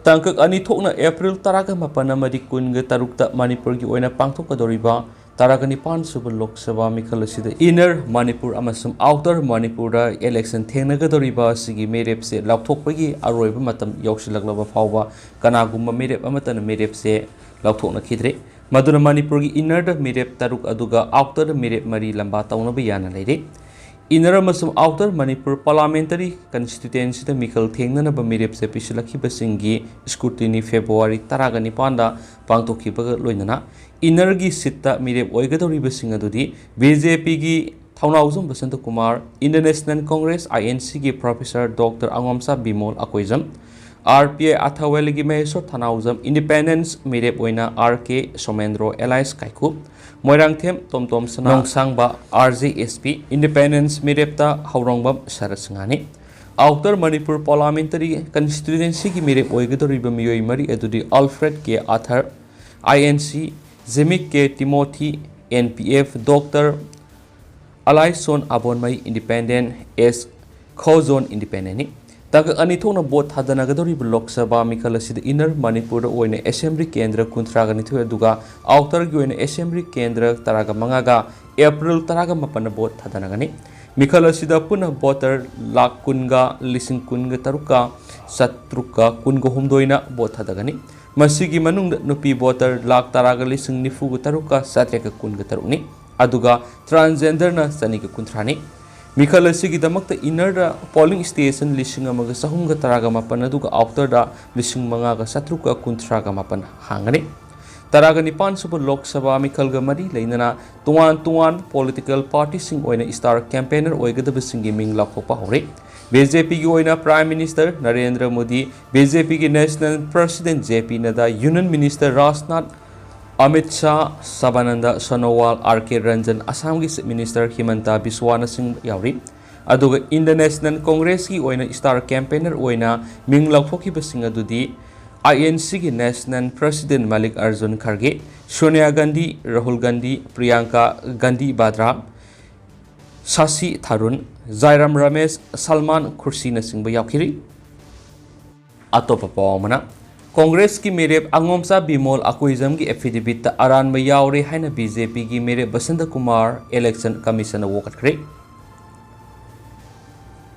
ꯇꯥꯡꯀꯛ ꯑꯅꯤ ꯊꯣꯛꯅ ꯑꯦꯄ꯭ꯔꯤꯜ ꯇꯔꯥꯒ ꯃꯥꯄꯟ ꯑꯃꯗꯤ ꯀꯨꯟꯒ ꯇꯔꯨꯛꯇ ꯃꯅꯤꯄꯨꯔꯒꯤ ꯑꯣꯏꯅ ꯄꯥꯡꯊꯣꯛꯀꯗꯧꯔꯤꯕ ꯇꯔꯥꯒ ꯅꯤꯄꯥꯟ ꯁꯨꯕ ꯂꯣꯛ ꯁꯚꯥ ꯃꯤꯈꯜ ꯑꯁꯤꯗ ꯏꯟꯅꯔ ꯃꯅꯤꯄꯨꯔ ꯑꯃꯁꯨꯡ ꯑꯥꯎꯇꯔ ꯃꯅꯤꯄꯨꯔꯗ ꯏꯂꯦꯛꯁꯟ ꯊꯦꯡꯅꯒꯗꯧꯔꯤꯕ ꯑꯁꯤꯒꯤ ꯃꯤꯔꯦꯞꯁꯦ ꯂꯥꯎꯊꯣꯛꯄꯒꯤ ꯑꯔꯣꯏꯕ ꯃꯇꯝ ꯌꯧꯁꯤꯜꯂꯛꯂꯕ ꯐꯥꯎꯕ ꯀꯅꯥꯒꯨꯝꯕ ꯃꯤꯔꯦꯞ ꯑꯃꯠꯇꯅ ꯃꯤꯔꯦꯞꯁꯦ ꯂꯥꯎꯊꯣꯛꯅꯈꯤꯗ꯭ꯔꯦ꯫ ꯃꯗꯨꯅ ꯃꯅꯤꯄꯨꯔꯒꯤ ꯏꯟꯅꯔꯗ ꯃꯤꯔꯦꯞ ꯇꯔꯨꯛ ꯑꯗꯨꯒ ꯑꯥꯎꯇꯔꯗ ꯃꯤꯔꯦꯞ ꯃꯔꯤ ꯂꯝꯕꯥ ꯇꯧꯅꯕ ꯌꯥꯅ ꯂꯩꯔꯦ꯫ ꯏꯟꯅꯔ ꯑꯃꯁꯨꯡ ꯑꯥꯎꯇꯔ ꯃꯅꯤꯄꯨꯔ ꯄꯥꯔꯂꯥꯃꯦꯟꯇꯔꯤ ꯀꯟꯁꯇꯤꯇ꯭ꯌꯨꯑꯦꯟꯁꯤꯗ ꯃꯤꯈꯜ ꯊꯦꯡꯅꯅꯕ ꯃꯤꯔꯦꯞꯁꯦ ꯄꯤꯁꯤꯜꯂꯛꯈꯤꯕꯁꯤꯡꯒꯤ ꯁ꯭ꯀ꯭ꯔꯨꯇꯤꯅꯤ ꯐꯦꯕ꯭ꯔꯨꯋꯥꯔꯤ ꯇꯔꯥꯒ ꯅꯤꯄꯥꯟꯗ ꯄꯥꯡꯊꯣꯛꯈꯤꯕꯒ ꯂꯣꯏꯅꯅ ꯏꯟꯅꯔꯒꯤ ꯁꯤꯠꯇ ꯃꯤꯔꯦꯞ ꯑꯣꯏꯒꯗꯧꯔꯤꯕꯁꯤꯡ ꯑꯗꯨꯗꯤ ꯕꯤ ꯖꯦ ꯄꯤꯒꯤ Thounaojam Basanta Kumar, Indian national Congress, I N ꯁꯤꯒꯤ professor doctor Angomcha Bimol Akoijam, R P I ꯑꯊꯥꯋꯦꯂꯤꯒꯤ ꯃꯍꯦꯁꯣꯔ ꯊꯅꯥꯎꯖꯝ, ꯏꯟꯗꯤꯄꯦꯟꯗꯦꯟꯁ ꯃꯤꯔꯦꯞ ꯑꯣꯏꯅ R K Somendro alias Kaiku, Moirangthem Tomtom Sana, ꯅꯣꯡꯁꯥꯡꯕ R J S P, independent ꯃꯤꯔꯦꯞꯇ ꯍꯧꯔꯣꯡꯕꯝ ꯁꯔꯠ ꯁꯤꯡꯍꯥꯅꯤ꯫ ꯑꯥꯎꯇꯔ ꯃꯅꯤꯄꯨꯔ ꯄꯥꯔꯂꯥꯃꯦꯟꯇꯔꯤ ꯀꯟꯁꯇꯤꯇ꯭ꯌꯨꯑꯦꯟꯁꯤꯒꯤ ꯃꯤꯔꯦꯞ ꯑꯣꯏꯒꯗꯧꯔꯤꯕ ꯃꯤꯑꯣꯏ ꯃꯔꯤ ꯑꯗꯨꯗꯤ Alfred K ꯑꯥꯊꯔ, I N C, Jimik K Timothy, N P F, doctor Alison Abonmei, independent, S Khozon, ꯏꯟꯗꯤꯄꯦꯟꯗꯦꯟꯅꯤ꯫ ꯇꯥꯡꯀꯛ ꯑꯅꯤ ꯊꯣꯛꯅ ꯚꯣꯠ ꯊꯥꯗꯅꯒꯗꯧꯔꯤꯕ ꯂꯣꯛ ꯁꯚꯥ ꯃꯤꯈꯜ ꯑꯁꯤꯗ ꯏꯟꯅꯔ ꯃꯅꯤꯄꯨꯔꯗ ꯑꯣꯏꯅ ꯑꯦꯁꯦꯝꯕ꯭ꯂꯤ ꯀꯦꯟꯗ꯭ꯔ ꯀꯨꯟꯊ꯭ꯔꯥꯒ ꯅꯤꯊꯣꯏ, ꯑꯗꯨꯒ ꯑꯥꯎꯇꯔꯒꯤ ꯑꯣꯏꯅ ꯑꯦꯁꯦꯝꯕ꯭ꯂꯤ ꯀꯦꯟꯗ꯭ꯔ ꯇꯔꯥꯒ ꯃꯉꯥꯒ ꯑꯦꯄ꯭ꯔꯤꯜ ꯇꯔꯥꯒ ꯃꯥꯄꯟꯗ ꯚꯣꯠ ꯊꯥꯗꯅꯒꯅꯤ꯫ ꯃꯤꯈꯜ ꯑꯁꯤꯗ ꯄꯨꯟꯅ ꯚꯣꯇꯔ ꯂꯥꯈ ꯀꯨꯟꯒ ꯂꯤꯁꯤꯡ ꯀꯨꯟꯒ ꯇꯔꯨꯛꯀ ꯆꯥꯇ꯭ꯔꯨꯛꯀ ꯀꯨꯟꯒ ꯍꯨꯝꯗꯣꯏꯅ ꯚꯣꯠ ꯊꯥꯗꯒꯅꯤ꯫ ꯃꯁꯤꯒꯤ ꯃꯅꯨꯡꯗ ꯅꯨꯄꯤ ꯚꯣꯇꯔ ꯂꯥꯈ ꯇꯔꯥꯒ ꯂꯤꯁꯤꯡ ꯅꯤꯐꯨꯒ ꯇꯔꯨꯛꯀ ꯆꯥꯇ꯭ꯔꯦꯠꯀ ꯀꯨꯟꯒ ꯇꯔꯨꯛꯅꯤ, ꯑꯗꯨꯒ ꯇ꯭ꯔꯥꯟꯁꯖꯦꯟꯗꯔꯅ ꯆꯅꯤꯒ ꯀꯨꯟꯊ꯭ꯔꯥꯅꯤ꯫ ꯃꯤꯈꯜ ꯑꯁꯤꯒꯤꯗꯃꯛꯇ ꯏꯟꯅꯔꯗ ꯄꯣꯂꯤꯡ ꯁ꯭ꯇꯦꯁꯟ ꯂꯤꯁꯤꯡ ꯑꯃꯒ ꯆꯍꯨꯝꯒ ꯇꯔꯥꯒ ꯃꯥꯄꯟ, ꯑꯗꯨꯒ ꯑꯥꯎꯇꯔꯗ ꯂꯤꯁꯤꯡ ꯃꯉꯥꯒ ꯆꯥꯇ꯭ꯔꯨꯛꯀ ꯀꯨꯟꯊ꯭ꯔꯥꯒ ꯃꯥꯄꯟ ꯍꯥꯡꯒꯅꯤ꯫ ꯇꯔꯥꯒ ꯅꯤꯄꯥꯟ ꯁꯨꯕ ꯂꯣꯛ ꯁꯚꯥ ꯃꯤꯈꯜꯒ ꯃꯔꯤ ꯂꯩꯅꯅ ꯇꯣꯉꯥꯟ ꯇꯣꯉꯥꯟꯕ ꯄꯣꯂꯤꯇꯤꯀꯦꯜ ꯄꯥꯔꯇꯤꯁꯤꯡ ꯑꯣꯏꯅ ꯁ꯭ꯇꯥꯔ ꯀꯦꯝꯄꯦꯅꯔ ꯑꯣꯏꯒꯗꯕꯁꯤꯡꯒꯤ ꯃꯤꯡ ꯂꯥꯎꯊꯣꯛꯄ ꯍꯧꯔꯦ꯫ ꯕꯤ ꯖꯦ ꯄꯤꯒꯤ ꯑꯣꯏꯅ prime minister Narendra Modi, B J ꯄꯤꯒꯤ national president J P Nadda, union minister Rajnath, Amit Shah, Sarbananda Sonowal, R K Ranjan, ꯑꯁꯥꯝꯒꯤ ꯆꯤꯐ ꯃꯤꯅꯤꯁꯇꯔ ꯍꯤꯃꯟꯇ ꯕꯤꯁ꯭ꯋꯥꯅꯆꯤꯡꯕ ꯌꯥꯎꯔꯤ꯫ ꯑꯗꯨꯒ ꯏꯟꯗꯤꯌꯟ ꯅꯦꯁꯅꯦꯜ ꯀꯣꯡꯒ꯭ꯔꯦꯁꯀꯤ ꯑꯣꯏꯅ ꯁ꯭ꯇꯥꯔ ꯀꯦꯝꯄꯦꯅꯔ ꯑꯣꯏꯅ ꯃꯤꯡ ꯂꯥꯎꯊꯣꯛꯈꯤꯕꯁꯤꯡ ꯑꯗꯨꯗꯤ ꯑꯥꯏ ꯑꯦꯟ ꯁꯤꯒꯤ ꯅꯦꯁꯅꯦꯜ ꯄ꯭ꯔꯁꯤꯗꯦꯟꯠ ꯃꯜꯂꯤꯛ ꯑꯔꯖꯨꯟ ꯈꯔꯒꯦ, ꯁꯣꯅꯤꯌꯥ ꯒꯥꯟꯙꯤ, ꯔꯥꯍꯨꯜ ꯒꯥꯟꯙꯤ, ꯄ꯭ꯔꯤꯌꯥꯡꯀꯥ ꯒꯥꯟꯙꯤ ꯕꯥꯗ꯭ꯔꯥ, ꯁꯥꯁꯤ ꯊꯥꯔꯨꯟ, ꯖꯥꯏꯔꯥꯝ ꯔꯃꯦꯁ, ꯁꯜꯃꯥꯟ ꯈꯨꯔꯁꯤꯅꯆꯤꯡꯕ ꯌꯥꯎꯈꯤꯔꯤ꯫ ꯑꯇꯣꯞꯄ ꯄꯥꯎ ꯑꯃꯅ, ꯀꯣꯡꯒ꯭ꯔꯦꯁꯀꯤ ꯃꯤꯔꯦꯞ ꯑꯉꯣꯝꯆꯥ ꯕꯤꯃꯣꯜ ꯑꯀꯣꯏꯖꯝꯒꯤ ꯑꯦꯐꯤꯗꯦꯕꯤꯠꯇ ꯑꯔꯥꯟꯕ ꯌꯥꯎꯔꯦ ꯍꯥꯏꯅ ꯕꯤ ꯖꯦ ꯄꯤꯒꯤ ꯃꯤꯔꯦꯞ ꯕꯁꯟꯇ ꯀꯨꯃꯥꯔ ꯏꯂꯦꯛꯁꯟ ꯀꯃꯤꯁꯟꯅ ꯋꯥꯀꯠꯈ꯭ꯔꯦ꯫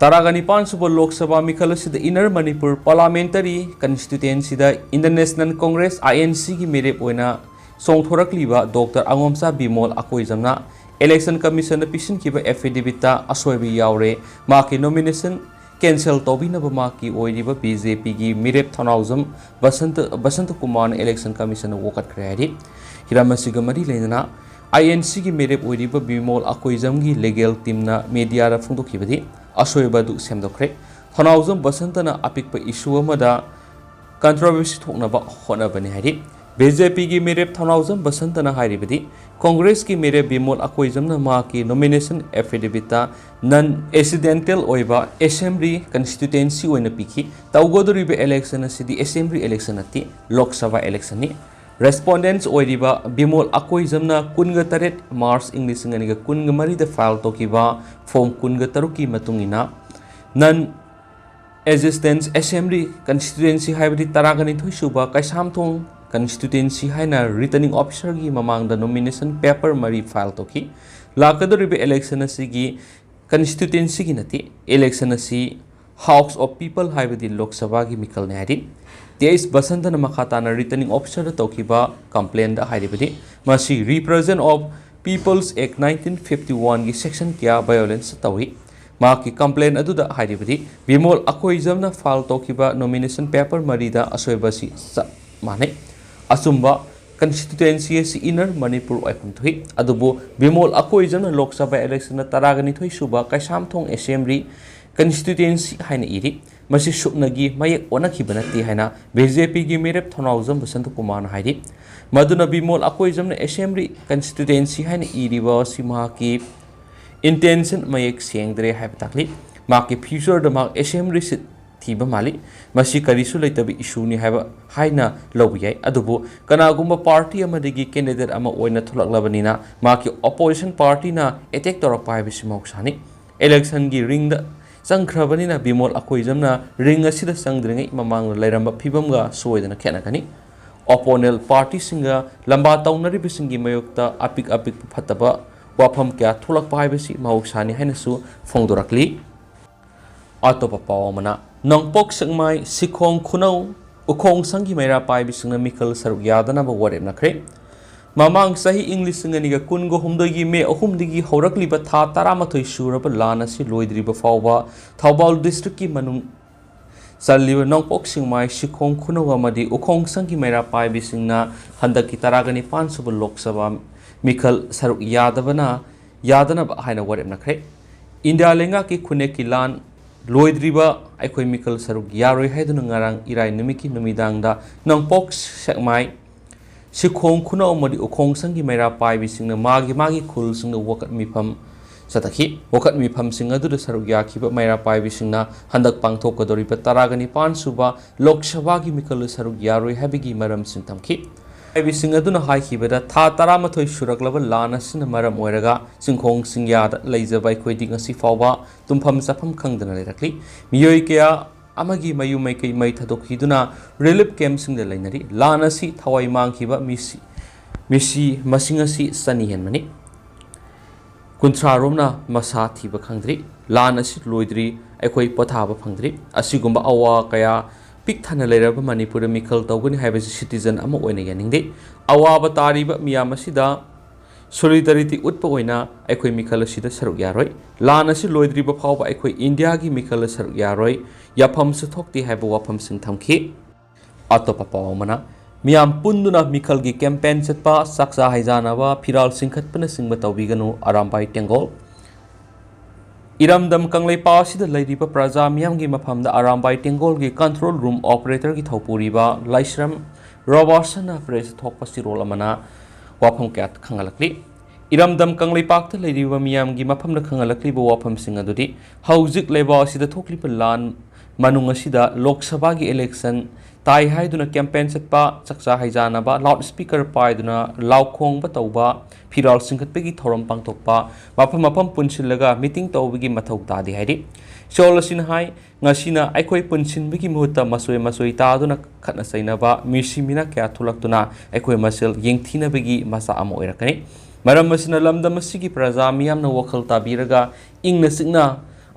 ꯇꯔꯥꯒ ꯅꯤꯄꯥꯟ ꯁꯨꯕ ꯂꯣꯛ ꯁꯚꯥ ꯃꯤꯈꯜ ꯑꯁꯤꯗ ꯏꯟꯅꯔ ꯃꯅꯤꯄꯨꯔ ꯄꯥꯔꯂꯥꯃꯦꯟꯇꯔꯤ ꯀꯟꯁꯇꯤꯇ꯭ꯋꯦꯟꯁꯤꯗ Indian national Congress, I N ꯁꯤꯒꯤ ꯃꯤꯔꯦꯞ ꯑꯣꯏꯅ ꯆꯣꯡꯊꯣꯔꯛꯂꯤꯕ ꯗꯣꯛꯇꯔ ꯑꯉꯣꯝꯆꯥ ꯕꯤꯃꯣꯜ ꯑꯀꯣꯏꯖꯝꯅ ꯏꯂꯦꯛꯁꯟ ꯀꯃꯤꯁꯟꯗ ꯄꯤꯁꯤꯟꯈꯤꯕ ꯑꯦꯐꯤꯗꯦꯕꯤꯠꯇ ꯑꯁꯣꯏꯕ ꯌꯥꯎꯔꯦ, ꯃꯍꯥꯛꯀꯤ ꯅꯣꯃꯤꯅꯦꯁꯟ ꯀꯦꯟꯁꯦꯜ ꯇꯧꯕꯤꯅꯕ ꯃꯍꯥꯛꯀꯤ ꯑꯣꯏꯔꯤꯕ ꯕꯤ ꯖꯦ ꯄꯤꯒꯤ ꯃꯤꯔꯦꯞ ꯊꯧꯅꯥꯎꯖꯝ ꯕꯁꯟꯇ, ꯕꯁꯟꯇ ꯀꯨꯃꯥꯔꯅ ꯏꯂꯦꯛꯁꯟ ꯀꯃꯤꯁꯟꯗ ꯋꯥꯀꯠꯈ꯭ꯔꯦ ꯍꯥꯏꯔꯤ꯫ ꯍꯤꯔꯝ ꯑꯁꯤꯒ ꯃꯔꯤ ꯂꯩꯅꯅ ꯑꯥꯏ ꯑꯦꯟ ꯁꯤꯒꯤ ꯃꯤꯔꯦꯞ ꯑꯣꯏꯔꯤꯕ ꯕꯤꯃꯣꯜ ꯑꯀꯣꯏꯖꯝꯒꯤ ꯂꯤꯒꯦꯜ ꯇꯤꯝꯅ ꯃꯦꯗꯤꯌꯥꯗ ꯐꯣꯡꯗꯣꯛꯈꯤꯕꯗꯤ ꯑꯁꯣꯏꯕ ꯑꯗꯨ ꯁꯦꯝꯗꯣꯛꯈ꯭ꯔꯦ꯫ ꯊꯧꯅꯥꯎꯖꯝ ꯕꯁꯟꯇꯅ ꯑꯄꯤꯛꯄ ꯏꯁꯨ ꯑꯃꯗ ꯀꯟꯇ꯭ꯔꯣꯚꯔꯁꯤ ꯊꯣꯛꯅꯕ ꯍꯣꯠꯅꯕꯅꯤ ꯍꯥꯏꯔꯤ꯫ ꯕꯤ ꯖꯦ ꯄꯤꯒꯤ ꯃꯤꯔꯦꯞ ꯊꯧꯅꯥꯎꯖꯝ ꯕꯁꯟꯇꯅ ꯍꯥꯏꯔꯤꯕꯗꯤ, ꯀꯣꯡꯒ꯭ꯔꯦꯁꯀꯤ ꯃꯤꯔꯦꯞ ꯕꯤꯃꯣꯜ ꯑꯀꯣꯏꯖꯝꯅ ꯃꯍꯥꯛꯀꯤ ꯅꯣꯃꯤꯅꯦꯁꯟ ꯑꯦꯐꯤꯗꯦꯕꯤꯠꯇ ꯅꯟ ꯑꯦꯛꯁꯤꯗꯦꯟꯇꯦꯜ ꯑꯣꯏꯕ ꯑꯦꯁꯦꯝꯕ꯭ꯂꯤ ꯀꯟꯁꯇꯤꯇ꯭ꯋꯦꯟꯁꯤ ꯑꯣꯏꯅ ꯄꯤꯈꯤ꯫ ꯇꯧꯒꯗꯧꯔꯤꯕ ꯏꯂꯦꯛꯁꯟ ꯑꯁꯤꯗꯤ ꯑꯦꯁꯦꯝꯕ꯭ꯂꯤ ꯏꯂꯦꯛꯁꯟ ꯅꯠꯇꯦ, ꯂꯣꯛ ꯁꯚꯥ ꯏꯂꯦꯛꯁꯟꯅꯤ꯫ ꯔꯦꯁꯄꯣꯟꯗꯦꯟꯠ ꯑꯣꯏꯔꯤꯕ ꯕꯤꯃꯣꯜ ꯑꯀꯣꯏꯖꯝꯅ ꯀꯨꯟꯒ ꯇꯔꯦꯠ ꯃꯥꯔꯆ ꯏꯪ ꯂꯤꯁꯤꯡ ꯑꯅꯤꯒ ꯀꯨꯟꯒ ꯃꯔꯤꯗ ꯐꯥꯏꯜ ꯇꯧꯈꯤꯕ ꯐꯣꯔꯝ ꯀꯨꯟꯒ ꯇꯔꯨꯛꯀꯤ ꯃꯇꯨꯡ ꯏꯟꯅ ꯅꯟ ꯑꯦꯛꯖꯤꯁꯇꯦꯟꯁ ꯑꯦꯁꯦꯝꯕ꯭ꯂꯤ ꯀꯟꯁꯇꯤꯇ꯭ꯋꯦꯟꯁꯤ ꯍꯥꯏꯕꯗꯤ ꯇꯔꯥꯒ ꯅꯤꯊꯣꯏ ꯁꯨꯕ ꯀꯩꯁꯥꯝꯊꯣꯡ ꯀꯟꯁꯇꯤꯇ꯭ꯋꯦꯟꯁꯤ ꯍꯥꯏꯅ ꯔꯤꯇꯔꯅꯤꯡ ꯑꯣꯐꯤꯁꯔꯒꯤ ꯃꯃꯥꯡꯗ ꯅꯣꯃꯤꯅꯦꯁꯟ ꯄꯦꯄꯔ ꯃꯔꯤ ꯐꯥꯏꯜ ꯇꯧꯈꯤ꯫ ꯂꯥꯛꯀꯗꯧꯔꯤꯕ ꯏꯂꯦꯛꯁꯟ ꯑꯁꯤꯒꯤ ꯀꯟꯁꯇꯤꯇ꯭ꯋꯦꯟꯁꯤꯒꯤ ꯅꯠꯇꯦ, ꯏꯂꯦꯛꯁꯟ ꯑꯁꯤ ꯍꯥꯎꯁ ꯑꯣꯐ ꯄꯤꯄꯜ ꯍꯥꯏꯕꯗꯤ ꯂꯣꯛ ꯁꯚꯥꯒꯤ ꯃꯤꯈꯜꯅꯤ ꯍꯥꯏꯔꯤ꯫ ꯇꯤ ꯑꯩꯆ ꯕꯁꯟꯇꯅ ꯃꯈꯥ ꯇꯥꯅ ꯔꯤꯇꯔꯅꯤꯡ ꯑꯣꯐꯤꯁꯔꯗ ꯇꯧꯈꯤꯕ ꯀꯝꯄ꯭ꯂꯦꯟꯗ ꯍꯥꯏꯔꯤꯕꯗꯤ, ꯃꯁꯤ representation of peoples act nineteen fifty ꯋꯥꯟꯒꯤ ꯁꯦꯛꯁꯟ ꯀꯌꯥ ꯚꯥꯏꯑꯣꯂꯦꯟꯁ ꯇꯧꯏ꯫ ꯃꯍꯥꯛꯀꯤ ꯀꯝꯄ꯭ꯂꯦꯟ ꯑꯗꯨꯗ ꯍꯥꯏꯔꯤꯕꯗꯤ, ꯕꯤꯃꯣꯜ ꯑꯀꯣꯏꯖꯝꯅ ꯐꯥꯏꯜ ꯇꯧꯈꯤꯕ ꯅꯣꯃꯤꯅꯦꯁꯟ ꯄꯦꯄꯔ ꯃꯔꯤꯗ ꯑꯁꯣꯏꯕ ꯑꯁꯤ ꯆꯞ ꯃꯥꯟꯅꯩ꯫ ꯑꯆꯨꯝꯕ ꯀꯟꯁꯇꯤꯇ꯭ꯋꯦꯟꯁꯤ ꯑꯁꯤ ꯏꯟꯅꯔ ꯃꯅꯤꯄꯨꯔ ꯑꯣꯏꯐꯝ ꯊꯣꯛꯏ, ꯑꯗꯨꯕꯨ ꯕꯤꯃꯣꯜ ꯑꯀꯣꯏꯖꯝꯅ ꯂꯣꯛ ꯁꯚꯥ ꯏꯂꯦꯛꯁꯟꯗ ꯇꯔꯥꯒ ꯅꯤꯊꯣꯏ ꯁꯨꯕ ꯀꯩꯁꯥꯝꯊꯣꯡ ꯑꯦꯁꯦꯝꯕ꯭ꯂꯤ ꯀꯟꯁꯇꯤꯇ꯭ꯋꯦꯟꯁꯤ ꯍꯥꯏꯅ ꯏꯔꯤ꯫ ꯃꯁꯤ ꯁꯨꯞꯅꯒꯤ ꯃꯌꯦꯛ ꯑꯣꯟꯅꯈꯤꯕ ꯅꯠꯇꯦ ꯍꯥꯏꯅ ꯕꯤ ꯖꯦ ꯄꯤꯒꯤ ꯃꯤꯔꯦꯞ ꯊꯧꯅꯥꯎꯖꯝ ꯕꯁꯟꯇꯀꯨꯃꯥꯔꯅ ꯍꯥꯏꯔꯤ꯫ ꯃꯗꯨꯅ ꯕꯤꯃꯣꯜ ꯑꯀꯣꯏꯖꯝꯅ ꯑꯦꯁꯦꯝꯕ꯭ꯂꯤ ꯀꯟꯁꯇꯤꯇ꯭ꯋꯦꯟꯁꯤ ꯍꯥꯏꯅ ꯏꯔꯤꯕ ꯑꯁꯤ ꯃꯍꯥꯛꯀꯤ ꯏꯟꯇꯦꯟꯁꯟ ꯃꯌꯦꯛ ꯁꯦꯡꯗ꯭ꯔꯦ ꯍꯥꯏꯕ ꯇꯥꯛꯂꯤ꯫ ꯃꯍꯥꯛꯀꯤ ꯐ꯭ꯌꯨꯆꯔꯗ ꯃꯍꯥꯛ ꯑꯦꯁꯦꯝꯕ꯭ꯂꯤ ꯁꯤꯠ ꯊꯤꯕ ꯃꯥꯜꯂꯤ꯫ ꯃꯁꯤ ꯀꯔꯤꯁꯨ ꯂꯩꯇꯕ ꯏꯁꯨꯅꯤ ꯍꯥꯏꯕ ꯍꯥꯏꯅ ꯂꯧꯕ ꯌꯥꯏ꯫ ꯑꯗꯨꯕꯨ ꯀꯅꯥꯒꯨꯝꯕ ꯄꯥꯔꯇꯤ ꯑꯃꯗꯒꯤ ꯀꯦꯟꯗꯤꯗꯦꯠ ꯑꯃ ꯑꯣꯏꯅ ꯊꯣꯛꯂꯛꯂꯕꯅꯤꯅ ꯃꯍꯥꯛꯀꯤ ꯑꯣꯄꯣꯖꯤꯁꯟ ꯄꯥꯔꯇꯤꯅ ꯑꯦꯇꯦꯛ ꯇꯧꯔꯛꯄ ꯍꯥꯏꯕꯁꯤ ꯃꯍꯧꯁꯥꯅꯤ꯫ ꯏꯂꯦꯛꯁꯟꯒꯤ ꯔꯤꯡꯗ ꯆꯪꯈ꯭ꯔꯕꯅꯤꯅ ꯕꯤꯃꯣꯜ ꯑꯀꯣꯏꯖꯝꯅ ꯔꯤꯡ ꯑꯁꯤꯗ ꯆꯪꯗ꯭ꯔꯤꯉꯩ ꯃꯃꯥꯡꯗ ꯂꯩꯔꯝꯕ ꯐꯤꯕꯝꯒ ꯁꯣꯏꯗꯅ ꯈꯦꯠꯅꯒꯅꯤ꯫ ꯑꯣꯄꯣꯅꯦꯜ ꯄꯥꯔꯇꯤꯁꯤꯡꯒ ꯂꯝꯕꯥ ꯇꯧꯅꯔꯤꯕꯁꯤꯡꯒꯤ ꯃꯥꯌꯣꯛꯇ ꯑꯄꯤꯛ ꯑꯄꯤꯛꯄ ꯐꯠꯇꯕ ꯋꯥꯐꯝ ꯀꯌꯥ ꯊꯣꯛꯂꯛꯄ ꯍꯥꯏꯕꯁꯤ ꯃꯍꯧꯁꯥꯅꯤ ꯍꯥꯏꯅꯁꯨ ꯐꯣꯡꯗꯣꯔꯛꯂꯤ꯫ ꯑꯇꯣꯞꯄ ꯄꯥꯎ ꯑꯃꯅ, ꯅꯣꯡꯄꯣꯛ ꯁꯦꯛꯃꯥꯏ, ꯁꯤꯈꯣꯡ ꯈꯨꯅꯧ, ꯎꯈꯣꯡ ꯁꯪꯒꯤ ꯃꯩꯔꯥ ꯄꯥꯏꯕꯤꯁꯤꯡꯅ ꯃꯤꯈꯜ ꯁꯔꯨꯛ ꯌꯥꯗꯅꯕ ꯋꯥꯔꯦꯞꯅꯈ꯭ꯔꯦ꯫ ꯃꯃꯥꯡ ꯆꯍꯤ ꯏꯪ ꯂꯤꯁꯤꯡ ꯑꯅꯤꯒ ꯀꯨꯟꯒ ꯍꯨꯝꯗꯣꯏꯒꯤ ꯃꯦ ꯑꯍꯨꯝꯗꯒꯤ ꯍꯧꯔꯛꯂꯤꯕ ꯊꯥ ꯇꯔꯥꯃꯥꯊꯣꯏ ꯁꯨꯔꯕ ꯂꯥꯟ ꯑꯁꯤ ꯂꯣꯏꯗ꯭ꯔꯤꯕ ꯐꯥꯎꯕ ꯊꯧꯕꯥꯜ ꯗꯤꯁꯇ꯭ꯔꯤꯛꯀꯤ ꯃꯅꯨꯡ ꯆꯜꯂꯤꯕ ꯅꯣꯡꯄꯣꯛ ꯁꯦꯛꯃꯥꯏ, ꯁꯤꯈꯣꯡ ꯈꯨꯅꯧ ꯑꯃꯗꯤ ꯎꯈꯣꯡ ꯁꯪꯒꯤ ꯃꯩꯔꯥ ꯄꯥꯏꯕꯤꯁꯤꯡꯅ ꯍꯟꯗꯛꯀꯤ ꯇꯔꯥꯒ ꯅꯤꯄꯥꯟ ꯁꯨꯕ ꯂꯣꯛ ꯁꯚꯥ ꯃꯤꯈꯜ ꯁꯔꯨꯛ ꯌꯥꯗꯕꯅ, ꯌꯥꯗꯅꯕ ꯍꯥꯏꯅ ꯋꯥꯔꯦꯞꯅꯈ꯭ꯔꯦ꯫ ꯏꯟꯗꯤꯌꯥ ꯂꯩꯉꯥꯛꯀꯤ ꯈꯨꯟꯅꯦꯛꯀꯤ ꯂꯥꯟ ꯂꯣꯏꯗ꯭ꯔꯤꯕ ꯑꯩꯈꯣꯏ ꯃꯤꯈꯜ ꯁꯔꯨꯛ ꯌꯥꯔꯣꯏ ꯍꯥꯏꯗꯨꯅ ꯉꯔꯥꯡ ꯏꯔꯥꯏ ꯅꯨꯃꯤꯠꯀꯤ ꯅꯨꯃꯤꯗꯥꯡꯗ ꯅꯣꯡꯄꯣꯛ ꯁꯦꯛꯃꯥꯏ, ꯁꯤꯈꯣꯡ ꯈꯨꯅꯧ ꯑꯃꯗꯤ ꯎꯈꯣꯡ ꯁꯪꯒꯤ ꯃꯩꯔꯥ ꯄꯥꯏꯕꯤꯁꯤꯡꯅ ꯃꯥꯒꯤ ꯃꯥꯒꯤ ꯈꯨꯜꯁꯤꯡꯗ ꯋꯥꯀꯠ ꯃꯤꯐꯝ ꯆꯠꯊꯈꯤ꯫ ꯋꯥꯀꯠ ꯃꯤꯐꯝꯁꯤꯡ ꯑꯗꯨꯗ ꯁꯔꯨꯛ ꯌꯥꯈꯤꯕ ꯃꯩꯔꯥ ꯄꯥꯏꯕꯤꯁꯤꯡꯅ ꯍꯟꯗꯛ ꯄꯥꯡꯊꯣꯛꯀꯗꯧꯔꯤꯕ ꯇꯔꯥꯒ ꯅꯤꯄꯥꯟ ꯁꯨꯕ ꯂꯣꯛ ꯁꯚꯥꯒꯤ ꯃꯤꯈꯜꯗ ꯁꯔꯨꯛ ꯌꯥꯔꯣꯏ ꯍꯥꯏꯕꯒꯤ ꯃꯔꯝꯁꯤꯡ ꯊꯝꯈꯤ꯫ ꯄꯥꯏꯕꯤꯁꯤꯡ ꯑꯗꯨꯅ ꯍꯥꯏꯈꯤꯕꯗ, ꯊꯥ ꯇꯔꯥꯃꯥꯊꯣꯏ ꯁꯨꯔꯛꯂꯕ ꯂꯥꯟ ꯑꯁꯤꯅ ꯃꯔꯝ ꯑꯣꯏꯔꯒ ꯆꯤꯡꯈꯣꯡ ꯆꯤꯡꯌꯥꯗ ꯂꯩꯖꯕ ꯑꯩꯈꯣꯏꯗꯤ ꯉꯁꯤ ꯐꯥꯎꯕ ꯇꯨꯝꯐꯝ ꯆꯥꯐꯝ ꯈꯪꯗꯅ ꯂꯩꯔꯛꯂꯤ꯫ ꯃꯤꯑꯣꯏ ꯀꯌꯥ ꯑꯃꯒꯤ ꯃꯌꯨꯝ ꯃꯩꯀꯩ ꯃꯩ ꯊꯥꯗꯣꯛꯈꯤꯗꯨꯅ relief campꯁꯤꯡꯗ ꯂꯩꯅꯔꯤ꯫ ꯂꯥꯟ ꯑꯁꯤ ꯊꯋꯥꯏ ꯃꯥꯡꯈꯤꯕ ꯃꯤꯁꯤ, ꯃꯤꯁꯤ ꯃꯁꯤꯡ ꯑꯁꯤ ꯆꯅꯤ ꯍꯦꯟꯕꯅꯤ꯫ ꯀꯨꯟꯊ꯭ꯔꯥ ꯔꯣꯝꯅ ꯃꯁꯥ ꯊꯤꯕ ꯈꯪꯗ꯭ꯔꯤ꯫ ꯂꯥꯟ ꯑꯁꯤ ꯂꯣꯏꯗ꯭ꯔꯤ, ꯑꯩꯈꯣꯏ ꯄꯣꯊꯥꯕ ꯐꯪꯗ꯭ꯔꯤ꯫ ꯑꯁꯤꯒꯨꯝꯕ ꯑꯋꯥ ꯀꯌꯥ ꯄꯤꯛ ꯊꯟꯅ ꯂꯩꯔꯕ ꯃꯅꯤꯄꯨꯔꯗ ꯃꯤꯈꯜ ꯇꯧꯒꯅꯤ ꯍꯥꯏꯕꯁꯤ citizen ꯑꯃ ꯑꯣꯏꯅ ꯌꯥꯅꯤꯡꯗꯦ꯫ ꯑꯋꯥꯕ ꯇꯥꯔꯤꯕ ꯃꯤꯌꯥꯝ ꯑꯁꯤꯗ solidarity ꯎꯠꯄ ꯑꯣꯏꯅ ꯑꯩꯈꯣꯏ ꯃꯤꯈꯜ ꯑꯁꯤꯗ ꯁꯔꯨꯛ ꯌꯥꯔꯣꯏ꯫ ꯂꯥꯟ ꯑꯁꯤ ꯂꯣꯏꯗ꯭ꯔꯤꯕ ꯐꯥꯎꯕ ꯑꯩꯈꯣꯏ ꯏꯟꯗꯤꯌꯥꯒꯤ ꯃꯤꯈꯜꯗ ꯁꯔꯨꯛ ꯌꯥꯔꯣꯏ꯫ ꯌꯥꯐꯝꯁꯨ ꯊꯣꯛꯇꯦ ꯍꯥꯏꯕ ꯋꯥꯐꯝꯁꯤꯡ ꯊꯝꯈꯤ꯫ ꯑꯇꯣꯞꯄ ꯄꯥꯎ ꯑꯃꯅ, ꯃꯤꯌꯥꯝ ꯄꯨꯟꯗꯨꯅ ꯃꯤꯈꯜꯒꯤ campaign ꯆꯠꯄ, ꯆꯥꯛꯆꯥ ꯍꯩꯖꯥꯅꯕ, ꯐꯤꯔꯥꯜ ꯆꯤꯡꯈꯠꯄꯅꯆꯤꯡꯕ ꯇꯧꯕꯤꯒꯅꯨ, ꯑꯔꯥꯝꯕꯥꯏ ꯇꯦꯡꯒꯣꯜ꯫ ꯏꯔꯝꯗꯝ ꯀꯪꯂꯩꯄꯥꯛ ꯑꯁꯤꯗ ꯂꯩꯔꯤꯕ ꯄ꯭ꯔꯖꯥ ꯃꯤꯌꯥꯝꯒꯤ ꯃꯐꯝꯗ ꯑꯔꯥꯝꯕꯥꯏ ꯇꯦꯡꯒꯣꯜꯒꯤ control room operatorꯒꯤ ꯊꯧꯄꯨꯔꯤꯕ ꯂꯥꯏꯁ꯭ꯔꯝ ꯔꯣꯕꯥꯔꯠꯁꯟꯅ press ꯊꯣꯛꯄ ꯆꯤꯔꯣꯜ ꯑꯃꯅ ꯋꯥꯐꯝ ꯀꯌꯥ ꯈꯪꯍꯜꯂꯛꯂꯤ꯫ ꯏꯔꯝꯗꯝ ꯀꯪꯂꯩꯄꯥꯛꯇ ꯂꯩꯔꯤꯕ ꯃꯤꯌꯥꯝꯒꯤ ꯃꯐꯝꯗ ꯈꯪꯍꯜꯂꯛꯂꯤꯕ ꯋꯥꯐꯝꯁꯤꯡ ꯑꯗꯨꯗꯤ, ꯍꯧꯖꯤꯛ ꯂꯩꯕꯥꯛ ꯑꯁꯤꯗ ꯊꯣꯛꯂꯤꯕ ꯂꯥꯟ ꯃꯅꯨꯡ ꯑꯁꯤꯗ ꯂꯣꯛ ꯁꯚꯥꯒꯤ election ꯇꯥꯏ ꯍꯥꯏꯗꯨꯅ campaign ꯆꯠꯄ, ꯆꯥꯛꯆꯥ ꯍꯩꯖꯥꯅꯕ, loudspeaker ꯄꯥꯏꯗꯨꯅ ꯂꯥꯎ ꯈꯣꯡꯕ ꯇꯧꯕ, ꯐꯤꯔꯥꯜ ꯆꯤꯡꯈꯠꯄꯒꯤ ꯊꯧꯔꯝ ꯄꯥꯡꯊꯣꯛꯄ, ꯃꯐꯝ ꯃꯐꯝ ꯄꯨꯟꯁꯤꯜꯂꯒ meeting ꯇꯧꯕꯒꯤ ꯃꯊꯧ ꯇꯥꯗꯦ ꯍꯥꯏꯔꯤ꯫ ꯆꯤꯔꯣꯜ ꯑꯁꯤꯅ ꯍꯥꯏ, ꯉꯁꯤꯅ ꯑꯩꯈꯣꯏ ꯄꯨꯟꯁꯤꯟꯕꯒꯤ ꯃꯍꯨꯠꯇ ꯃꯆꯣꯏ ꯃꯆꯣꯏ ꯇꯥꯗꯨꯅ ꯈꯠꯅ ꯆꯩꯅꯕ, ꯃꯤꯁꯤ ꯃꯤꯅꯥ ꯀꯌꯥ ꯊꯣꯛꯂꯛꯇꯨꯅ ꯑꯩꯈꯣꯏ ꯃꯁꯦꯜ ꯌꯦꯡꯊꯤꯅꯕꯒꯤ ꯃꯆꯥꯛ ꯑꯃ ꯑꯣꯏꯔꯛꯀꯅꯤ꯫ ꯃꯔꯝ ꯑꯁꯤꯅ ꯂꯝꯗꯝ ꯑꯁꯤꯒꯤ ꯄ꯭ꯔꯖꯥ ꯃꯤꯌꯥꯝꯅ ꯋꯥꯈꯜ ꯇꯥꯕꯤꯔꯒ ꯏꯪꯅ ꯆꯤꯛꯅ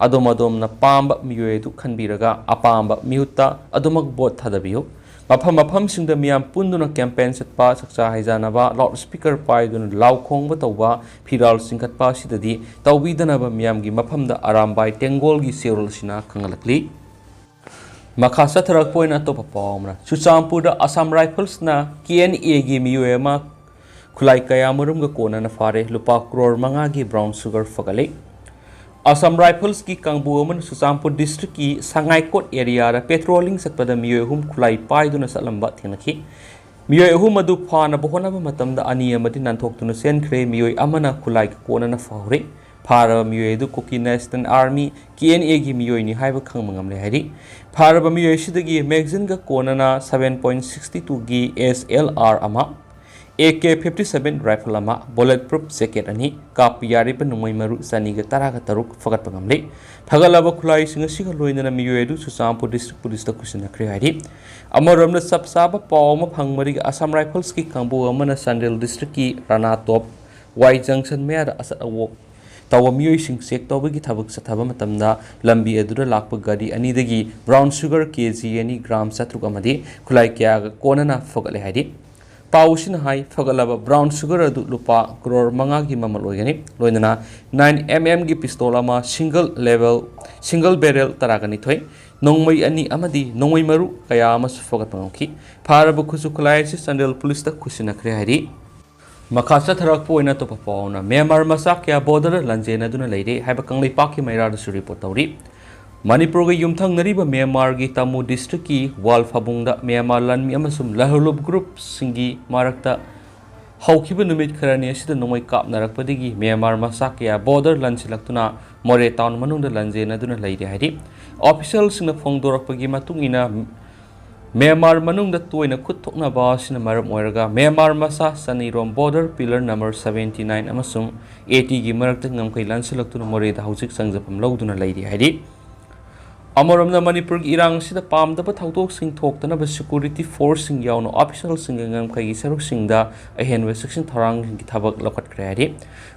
ꯑꯗꯣꯝ ꯑꯗꯣꯝꯅ ꯄꯥꯝꯕ ꯃꯤꯑꯣꯏ ꯑꯗꯨ ꯈꯟꯕꯤꯔꯒ ꯑꯄꯥꯝꯕ ꯃꯤꯍꯨꯠꯇ ꯑꯗꯨꯃꯛ vote ꯊꯥꯗꯕꯤꯌꯨ꯫ ꯃꯐꯝ ꯃꯐꯝꯁꯤꯡꯗ ꯃꯤꯌꯥꯝ ꯄꯨꯟꯗꯨꯅ campaign ꯆꯠꯄ, ꯆꯥꯛꯆꯥ ꯍꯩꯖꯥꯅꯕ, loudspeaker ꯄꯥꯏꯗꯨꯅ ꯂꯥꯎ ꯈꯣꯡꯕ ꯇꯧꯕ, ꯐꯤꯔꯥꯜ ꯆꯤꯡꯈꯠꯄ ꯑꯁꯤꯗꯗꯤ ꯇꯧꯕꯤꯗꯅꯕ ꯃꯤꯌꯥꯝꯒꯤ ꯃꯐꯝꯗ ꯑꯔꯥꯝꯕꯥꯏ ꯇꯦꯡꯒꯣꯜꯒꯤ ꯆꯦꯔꯣꯜ ꯑꯁꯤꯅ ꯈꯪꯍꯜꯂꯛꯂꯤ꯫ ꯃꯈꯥ ꯆꯠꯊꯔꯛꯄ ꯑꯣꯏꯅ ꯑꯇꯣꯞꯄ ꯄꯥꯎ ꯑꯃꯅ, ꯆꯨꯔꯆꯥꯟꯄꯨꯔꯗ Assam Riflesꯅ K N Aꯒꯤ ꯃꯤꯑꯣꯏ ꯑꯃ ꯈꯨꯠꯂꯥꯏ ꯀꯌꯥꯃꯔꯨꯝꯒ ꯀꯣꯟꯅꯅ ꯐꯥꯔꯦ꯫ ꯂꯨꯄꯥ ꯀ꯭ꯔꯣꯔ ꯃꯉꯥꯒꯤ brown sugar ꯐꯒꯠꯂꯦ꯫ Assam Riflesꯀꯤ ꯀꯥꯡꯕꯨ ꯑꯃꯅ ꯆꯨꯔꯆꯥꯟꯄꯨꯔ districtꯀꯤ ꯁꯉꯥꯏꯀꯣꯠ areaꯗ patrolling ꯆꯠꯄꯗ ꯃꯤꯑꯣꯏ ꯑꯍꯨꯝ ꯈꯨꯠꯂꯥꯏ ꯄꯥꯏꯗꯨꯅ ꯆꯠꯂꯝꯕ ꯊꯦꯡꯅꯈꯤ꯫ ꯃꯤꯑꯣꯏ ꯑꯍꯨꯝ ꯑꯗꯨ ꯐꯥꯅꯕ ꯍꯣꯠꯅꯕ ꯃꯇꯝꯗ ꯑꯅꯤ ꯑꯃꯗꯤ ꯅꯥꯟꯊꯣꯛꯇꯨꯅ ꯆꯦꯟꯈ꯭ꯔꯦ꯫ ꯃꯤꯑꯣꯏ ꯑꯃꯅ ꯈꯨꯠꯂꯥꯏꯒ ꯀꯣꯟꯅꯅ ꯐꯥꯍꯧꯔꯦ꯫ ꯐꯥꯔꯕ ꯃꯤꯑꯣꯏ ꯑꯗꯨ Kuki National Army, K N Aꯒꯤ ꯃꯤꯑꯣꯏꯅꯤ ꯍꯥꯏꯕ ꯈꯪꯕ ꯉꯝꯂꯦ ꯍꯥꯏꯔꯤ꯫ ꯐꯥꯔꯕ ꯃꯤꯑꯣꯏ ꯑꯁꯤꯗꯒꯤ magazineꯒ ꯀꯣꯟꯅꯅ seven point six two ꯒꯤ S L R ꯑꯃ, A K fifty seven rifle ꯑꯃ, bullet proof jacket ꯑꯅꯤ, ꯀꯥꯞꯄ ꯌꯥꯔꯤꯕ ꯅꯣꯡꯃꯩ ꯃꯔꯨ ꯆꯅꯤꯒ ꯇꯔꯥꯒ ꯇꯔꯨꯛ ꯐꯒꯠꯄ ꯉꯝꯂꯦ꯫ ꯐꯒꯠꯂꯕ ꯈꯨꯠꯂꯥꯏꯁꯤꯡ ꯑꯁꯤꯒ ꯂꯣꯏꯅꯅ ꯃꯤꯑꯣꯏ ꯑꯗꯨ ꯆꯨꯔꯆꯥꯟꯄꯨꯔ district police ꯇ ꯈꯨꯠꯁꯤꯟꯅꯈ꯭ꯔꯦ ꯍꯥꯏꯔꯤ꯫ ꯑꯃꯔꯣꯝꯗ, ꯆꯞ ꯆꯥꯕ ꯄꯥꯎ ꯑꯃ ꯐꯪꯕꯗꯒꯤ Assam Rifles ꯀꯤ ꯀꯥꯡꯕꯨ ꯑꯃꯅ ꯆꯥꯟꯗꯦꯜ district ꯀꯤ ꯔꯥꯅꯥ ꯇꯣꯞ ꯋꯥꯏ junction ꯃꯌꯥꯗ ꯑꯆꯠ ꯑꯋꯣꯛ ꯇꯧꯕ ꯃꯤꯑꯣꯏꯁꯤꯡ check ꯇꯧꯕꯒꯤ ꯊꯕꯛ ꯆꯠꯊꯕ ꯃꯇꯝꯗ, ꯂꯝꯕꯤ ꯑꯗꯨꯗ ꯂꯥꯛꯄ ꯒꯥꯔꯤ ꯑꯅꯤꯗꯒꯤ brown sugar K G ꯑꯅꯤ, gram ꯆꯥꯇ꯭ꯔꯨꯛ ꯑꯃꯗꯤ ꯈꯨꯠꯂꯥꯏ ꯀꯌꯥꯒ ꯀꯣꯟꯅꯅ ꯐꯒꯠꯂꯦ ꯍꯥꯏꯔꯤ꯫ ꯄꯥꯎ ꯑꯁꯤꯅ ꯍꯥꯏ, ꯐꯒꯠꯂꯕ brown sugar ꯑꯗꯨ ꯂꯨꯄꯥ ꯀ꯭ꯔꯣꯔ ꯃꯉꯥꯒꯤ ꯃꯃꯜ ꯑꯣꯏꯒꯅꯤ꯫ ꯂꯣꯏꯅꯅ nine M M ꯒꯤ pistol ꯑꯃ, single level, single barrel ꯇꯔꯥꯒ ꯅꯤꯊꯣꯏ, ꯅꯣꯡꯃꯩ ꯑꯅꯤ ꯑꯃꯗꯤ ꯅꯣꯡꯃꯩ ꯃꯔꯨ ꯀꯌꯥ ꯑꯃꯁꯨ ꯐꯒꯠꯄ ꯉꯝꯈꯤ꯫ ꯐꯥꯔꯕ ꯈꯨꯠꯁꯨ ꯈꯨꯠꯂꯥꯏ ꯑꯁꯤ ꯆꯥꯟꯗꯦꯜ police ꯇ ꯈꯨꯠꯁꯤꯟꯅꯈ꯭ꯔꯦ ꯍꯥꯏꯔꯤ꯫ ꯃꯈꯥ ꯆꯠꯊꯔꯛꯄ ꯑꯣꯏꯅ ꯑꯇꯣꯞꯄ ꯄꯥꯎꯅ, ꯃ꯭ꯌꯥꯟꯃꯥꯔ ꯃꯆꯥ ꯀꯌꯥ border ꯗ ꯂꯥꯟꯖꯦꯟꯅꯗꯨꯅ ꯂꯩꯔꯦ ꯍꯥꯏꯕ ꯀꯪꯂꯩꯄꯥꯛꯀꯤ ꯃꯩꯔꯥꯗꯁꯨ report ꯇꯧꯔꯤ꯫ ꯃꯅꯤꯄꯨꯔꯒ ꯌꯨꯝꯊꯪꯅꯔꯤꯕ ꯃ꯭ꯌꯥꯟꯃꯥꯔꯒꯤ ꯇꯥꯃꯨ district ꯀꯤ ꯋꯥꯜ ꯐꯥꯕꯨꯡꯗ ꯃ꯭ꯌꯥꯟꯃꯥꯔ ꯂꯥꯟꯃꯤ ꯑꯃꯁꯨꯡ ꯂꯜꯍꯧꯂꯨꯞ group ꯁꯤꯡꯒꯤ ꯃꯔꯛꯇ ꯍꯧꯈꯤꯕ ꯅꯨꯃꯤꯠ ꯈꯔꯅꯤ ꯑꯁꯤꯗ ꯅꯣꯡꯃꯩ ꯀꯥꯞꯅꯔꯛꯄꯗꯒꯤ ꯃ꯭ꯌꯥꯟꯃꯥꯔ ꯃꯆꯥ ꯀꯌꯥ border ꯂꯥꯟꯁꯤꯜꯂꯛꯇꯨꯅ ꯃꯣꯔꯦ town ꯃꯅꯨꯡꯗ ꯂꯥꯟꯖꯦꯟꯅꯗꯨꯅ ꯂꯩꯔꯦ ꯍꯥꯏꯔꯤ꯫ Official ꯁꯤꯡꯅ ꯐꯣꯡꯗꯣꯔꯛꯄꯒꯤ ꯃꯇꯨꯡ ꯏꯟꯅ, ꯃ꯭ꯌꯥꯟꯃꯥꯔ ꯃꯅꯨꯡꯗ ꯇꯣꯏꯅ ꯈꯨꯠ ꯊꯣꯛꯅꯕ ꯑꯁꯤꯅ ꯃꯔꯝ ꯑꯣꯏꯔꯒ ꯃ꯭ꯌꯥꯟꯃꯥꯔ ꯃꯆꯥ ꯆꯅꯤꯔꯣꯝ border pillar number seventy nine ꯑꯃꯁꯨꯡ eighty ꯒꯤ ꯃꯔꯛꯇ ꯉꯝꯈꯩ ꯂꯥꯟꯁꯤꯜꯂꯛꯇꯨꯅ ꯃꯣꯔꯦꯗ ꯍꯧꯖꯤꯛ ꯆꯪꯖꯐꯝ ꯂꯧꯗꯨꯅ ꯂꯩꯔꯤ ꯍꯥꯏꯔꯤ꯫ ꯑꯃꯔꯣꯝꯗ, ꯃꯅꯤꯄꯨꯔꯒꯤ ꯏꯔꯥꯡ ꯑꯁꯤꯗ ꯄꯥꯝꯗꯕ ꯊꯧꯗꯣꯛꯁꯤꯡ ꯊꯣꯛꯇꯅꯕ security force ꯁꯤꯡ ꯌꯥꯎꯅ official ꯁꯤꯡꯒ ꯉꯝꯈꯩꯒꯤ ꯁꯔꯨꯛꯁꯤꯡꯗ ꯑꯍꯦꯟꯕ ꯆꯦꯛꯁꯤꯟ ꯊꯧꯔꯥꯡꯒꯤ ꯊꯕꯛ ꯂꯧꯈꯠꯈ꯭ꯔꯦ ꯍꯥꯏꯔꯤ꯫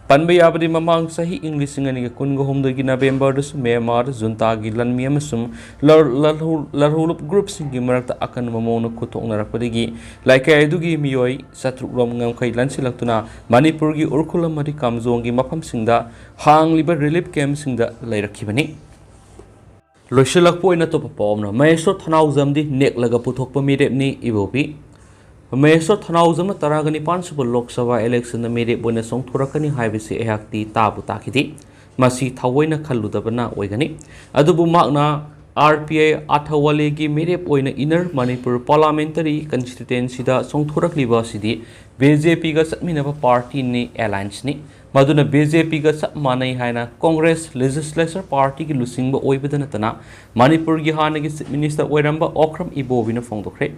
ꯄꯟꯕ ꯌꯥꯕꯗꯤ, ꯃꯃꯥꯡ ꯆꯍꯤ ꯏꯪ ꯂꯤꯁꯤꯡ ꯑꯅꯤꯒ ꯀꯨꯟꯒ ꯍꯨꯝꯗꯣꯏꯒꯤ November ꯗꯁꯨ ꯃ꯭ꯌꯥꯟꯃꯥꯔꯗ junta ꯒꯤ ꯂꯥꯟꯃꯤ ꯑꯃꯁꯨꯡ ꯂꯔ-, ꯂꯔꯍꯧ-, ꯂꯔꯍꯧꯂꯨꯞ group ꯁꯤꯡꯒꯤ ꯃꯔꯛꯇ ꯑꯀꯟꯕ ꯃꯑꯣꯡꯗ ꯈꯨꯠ ꯊꯣꯛꯅꯔꯛꯄꯗꯒꯤ ꯂꯩꯀꯥꯏ ꯑꯗꯨꯒꯤ ꯃꯤꯑꯣꯏ ꯆꯥꯇ꯭ꯔꯨꯛ ꯔꯣꯝ ꯉꯝꯈꯩ ꯂꯥꯟꯁꯤꯜꯂꯛꯇꯨꯅ ꯃꯅꯤꯄꯨꯔꯒꯤ ꯎꯔꯈꯨꯜ ꯑꯃꯗꯤ ꯀꯥꯝꯖꯣꯡꯒꯤ ꯃꯐꯝꯁꯤꯡꯗ ꯍꯥꯡꯂꯤꯕ relief camp ꯁꯤꯡꯗ ꯂꯩꯔꯛꯈꯤꯕꯅꯤ꯫ ꯂꯣꯏꯁꯤꯜꯂꯛꯄ ꯑꯣꯏꯅ ꯑꯇꯣꯞꯄ ꯄꯥꯎ ꯑꯃꯅ, ꯃꯍꯦꯁꯣꯔ ꯊꯅꯥꯎꯖꯝꯗꯤ ꯅꯦꯛꯂꯒ ꯄꯨꯊꯣꯛꯄ ꯃꯤꯔꯦꯞꯅꯤ, ꯏꯕꯣꯕꯤ꯫ ꯃꯍꯦꯁꯣꯔ ꯊꯅꯥꯎꯖꯝꯅ ꯇꯔꯥꯒ ꯅꯤꯄꯥꯟ ꯁꯨꯕ ꯂꯣꯛ ꯁꯚꯥ election ꯗ ꯃꯤꯔꯦꯞ ꯑꯣꯏꯅ ꯆꯣꯡꯊꯣꯔꯛꯀꯅꯤ ꯍꯥꯏꯕꯁꯤ ꯑꯩꯍꯥꯛꯇꯤ ꯇꯥꯕꯨ ꯇꯥꯈꯤꯗꯦ꯫ ꯃꯁꯤ ꯊꯑꯣꯏꯅ ꯈꯜꯂꯨꯗꯕꯅ ꯑꯣꯏꯒꯅꯤ꯫ ꯑꯗꯨꯕꯨ ꯃꯍꯥꯛꯅ R P I ꯑꯊꯋꯥꯂꯦꯒꯤ ꯃꯤꯔꯦꯞ ꯑꯣꯏꯅ Inner Manipur Parliamentary Constituency ꯗ ꯆꯣꯡꯊꯣꯔꯛꯂꯤꯕ ꯑꯁꯤꯗꯤ B J P ꯒ ꯆꯠꯃꯤꯟꯅꯕ party ꯅꯤ, alliance ꯅꯤ꯫ ꯃꯗꯨꯅ B J P ꯒ ꯆꯞ ꯃꯥꯟꯅꯩ ꯍꯥꯏꯅ Congress Legislature Party ꯒꯤ ꯂꯨꯆꯤꯡꯕ ꯑꯣꯏꯕꯗ ꯅꯠꯇꯅ ꯃꯅꯤꯄꯨꯔꯒꯤ ꯍꯥꯟꯅꯒꯤ Chief Minister ꯑꯣꯏꯔꯝꯕ ꯑꯣꯀ꯭ꯔꯝ ꯏꯕꯣꯕꯤꯅ ꯐꯣꯡꯗꯣꯛꯈ꯭ꯔꯦ꯫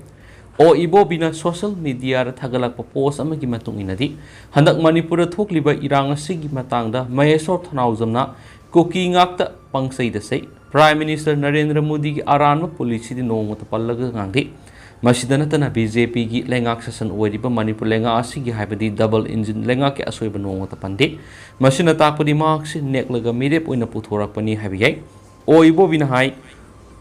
ꯑꯣ ꯏꯕꯣꯕꯤꯅ ꯁꯣꯁꯤꯌꯦꯜ ꯃꯤꯗꯤꯌꯥꯗ ꯊꯥꯒꯠꯂꯛꯄ ꯄꯣꯁ ꯑꯃꯒꯤ ꯃꯇꯨꯡ ꯏꯟꯅꯗꯤ, ꯍꯟꯗꯛ ꯃꯅꯤꯄꯨꯔꯗ ꯊꯣꯛꯂꯤꯕ ꯏꯔꯥꯡ ꯑꯁꯤꯒꯤ ꯃꯇꯥꯡꯗ ꯃꯍꯦꯁꯣꯔ ꯊꯅꯥꯎꯖꯝꯅ ꯀꯨꯀꯤ ꯉꯥꯛꯇ ꯄꯪꯆꯩꯗ ꯆꯩ, ꯄ꯭ꯔꯥꯏꯝ ꯃꯤꯅꯤꯁꯇꯔ ꯅꯔꯦꯟꯗ꯭ꯔ ꯃꯣꯗꯤꯒꯤ ꯑꯔꯥꯟꯕ ꯄꯣꯂꯤꯁꯤꯗꯤ ꯅꯣꯡꯃꯇ ꯄꯜꯂꯒ ꯉꯥꯡꯗꯦ꯫ ꯃꯁꯤꯗ ꯅꯠꯇꯅ ꯕꯤ ꯖꯦ ꯄꯤꯒꯤ ꯂꯩꯉꯥꯛ ꯁꯥꯁꯟ ꯑꯣꯏꯔꯤꯕ ꯃꯅꯤꯄꯨꯔ ꯂꯩꯉꯥꯛ ꯑꯁꯤꯒꯤ, ꯍꯥꯏꯕꯗꯤ ꯗꯕꯜ ꯏꯟꯖꯤꯟ ꯂꯩꯉꯥꯛꯀꯤ ꯑꯁꯣꯏꯕ ꯅꯣꯡꯃꯇ ꯄꯟꯗꯦ꯫ ꯃꯁꯤꯅ ꯇꯥꯛꯄꯗꯤ ꯃꯍꯥꯛꯁꯤ ꯅꯦꯛꯂꯒ ꯃꯤꯔꯦꯞ ꯑꯣꯏꯅ ꯄꯨꯊꯣꯔꯛꯄꯅꯤ ꯍꯥꯏꯕ ꯌꯥꯏ꯫ ꯑꯣ ꯏꯕꯣꯕꯤꯅ ꯍꯥꯏ,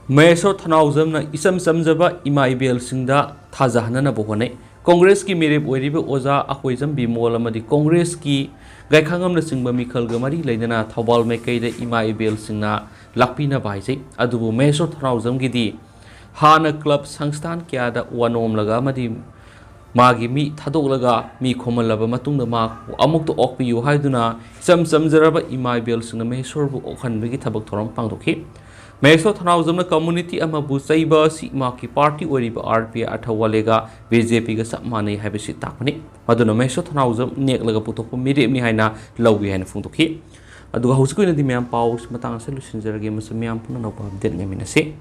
ꯃꯍꯦꯁꯣꯔ ꯊꯅꯥꯎꯖꯝꯅ ꯏꯆꯝ ꯆꯝꯖꯕ ꯏꯃꯥ ꯏꯕꯦꯜꯁꯤꯡꯗ ꯊꯥꯖꯍꯟꯅꯅꯕ ꯍꯣꯠꯅꯩ꯫ ꯀꯣꯡꯒ꯭ꯔꯦꯁꯀꯤ ꯃꯤꯔꯦꯞ ꯑꯣꯏꯔꯤꯕ ꯑꯣꯖꯥ ꯑꯈꯣꯏꯖꯝ ꯕꯤꯃꯣꯜ ꯑꯃꯗꯤ ꯀꯣꯡꯒ꯭ꯔꯦꯁꯀꯤ ꯒꯥꯏꯈꯥꯉꯝꯅꯆꯤꯡꯕ ꯃꯤꯈꯜꯒ ꯃꯔꯤ ꯂꯩꯅꯅ ꯊꯧꯕꯥꯜ ꯃꯥꯏꯀꯩꯗ ꯏꯃꯥ ꯏꯕꯦꯜꯁꯤꯡꯅ ꯂꯥꯛꯄꯤꯅꯕ ꯍꯥꯏꯖꯩ꯫ ꯑꯗꯨꯕꯨ ꯃꯍꯦꯁꯣꯔ ꯊꯅꯥꯎꯖꯝꯒꯤꯗꯤ ꯍꯥꯟꯅ ꯀ꯭ꯂꯕ ꯁꯪꯁꯊꯥꯟ ꯀꯌꯥꯗ ꯋꯥ ꯅꯣꯝꯂꯒ ꯑꯃꯗꯤ ꯃꯥꯒꯤ ꯃꯤ ꯊꯥꯗꯣꯛꯂꯒ ꯃꯤ ꯈꯣꯝꯍꯜꯂꯕ ꯃꯇꯨꯡꯗ ꯃꯥ ꯑꯃꯨꯛꯇ ꯑꯣꯛꯄꯤꯌꯨ ꯍꯥꯏꯗꯨꯅ ꯏꯆꯝ ꯆꯝꯖꯔꯕ ꯏꯃꯥ ꯏꯕꯦꯜꯁꯤꯡꯅ ꯃꯍꯦꯁꯣꯔꯕꯨ ꯑꯣꯛꯍꯟꯕꯒꯤ ꯊꯕꯛ ꯊꯧꯔꯝ ꯄꯥꯡꯊꯣꯛꯈꯤ꯫ ꯃꯍꯦꯁꯣꯔ ꯊꯅꯥꯎꯖꯝꯅ ꯀꯝꯃꯨꯅꯤꯇꯤ ꯑꯃꯕꯨ ꯆꯩꯕ ꯑꯁꯤ ꯃꯍꯥꯛꯀꯤ ꯄꯥꯔꯇꯤ ꯑꯣꯏꯔꯤꯕ ꯑꯥꯔ ꯄꯤ ꯑꯥꯏ ꯑꯊꯋꯥꯂꯦꯒ ꯕꯤ ꯖꯦ ꯄꯤꯒ ꯆꯞ ꯃꯥꯟꯅꯩ ꯍꯥꯏꯕꯁꯤ ꯇꯥꯛꯄꯅꯤ꯫ ꯃꯗꯨꯅ ꯃꯍꯦꯁꯣꯔ ꯊꯅꯥꯎꯖꯝ ꯅꯦꯛꯂꯒ ꯄꯨꯊꯣꯛꯄ ꯃꯤꯔꯦꯞꯅꯤ ꯍꯥꯏꯅ ꯂꯧꯏ ꯍꯥꯏꯅ ꯐꯣꯡꯗꯣꯛꯈꯤ꯫ ꯑꯗꯨꯒ ꯍꯧꯖꯤꯛꯀꯤ ꯑꯣꯏꯅꯗꯤ ꯃꯌꯥꯝ ꯄꯥꯎ ꯃꯇꯥꯡ ꯑꯁꯤꯗ ꯂꯣꯏꯁꯤꯟꯖꯔꯒꯦ꯫ ꯃꯁꯤ ꯃꯌꯥꯝ ꯄꯨꯝꯅꯃꯛꯄꯨ ꯑꯞꯗꯦꯠ ꯉꯥꯏꯃꯤꯟꯅꯁꯤ꯫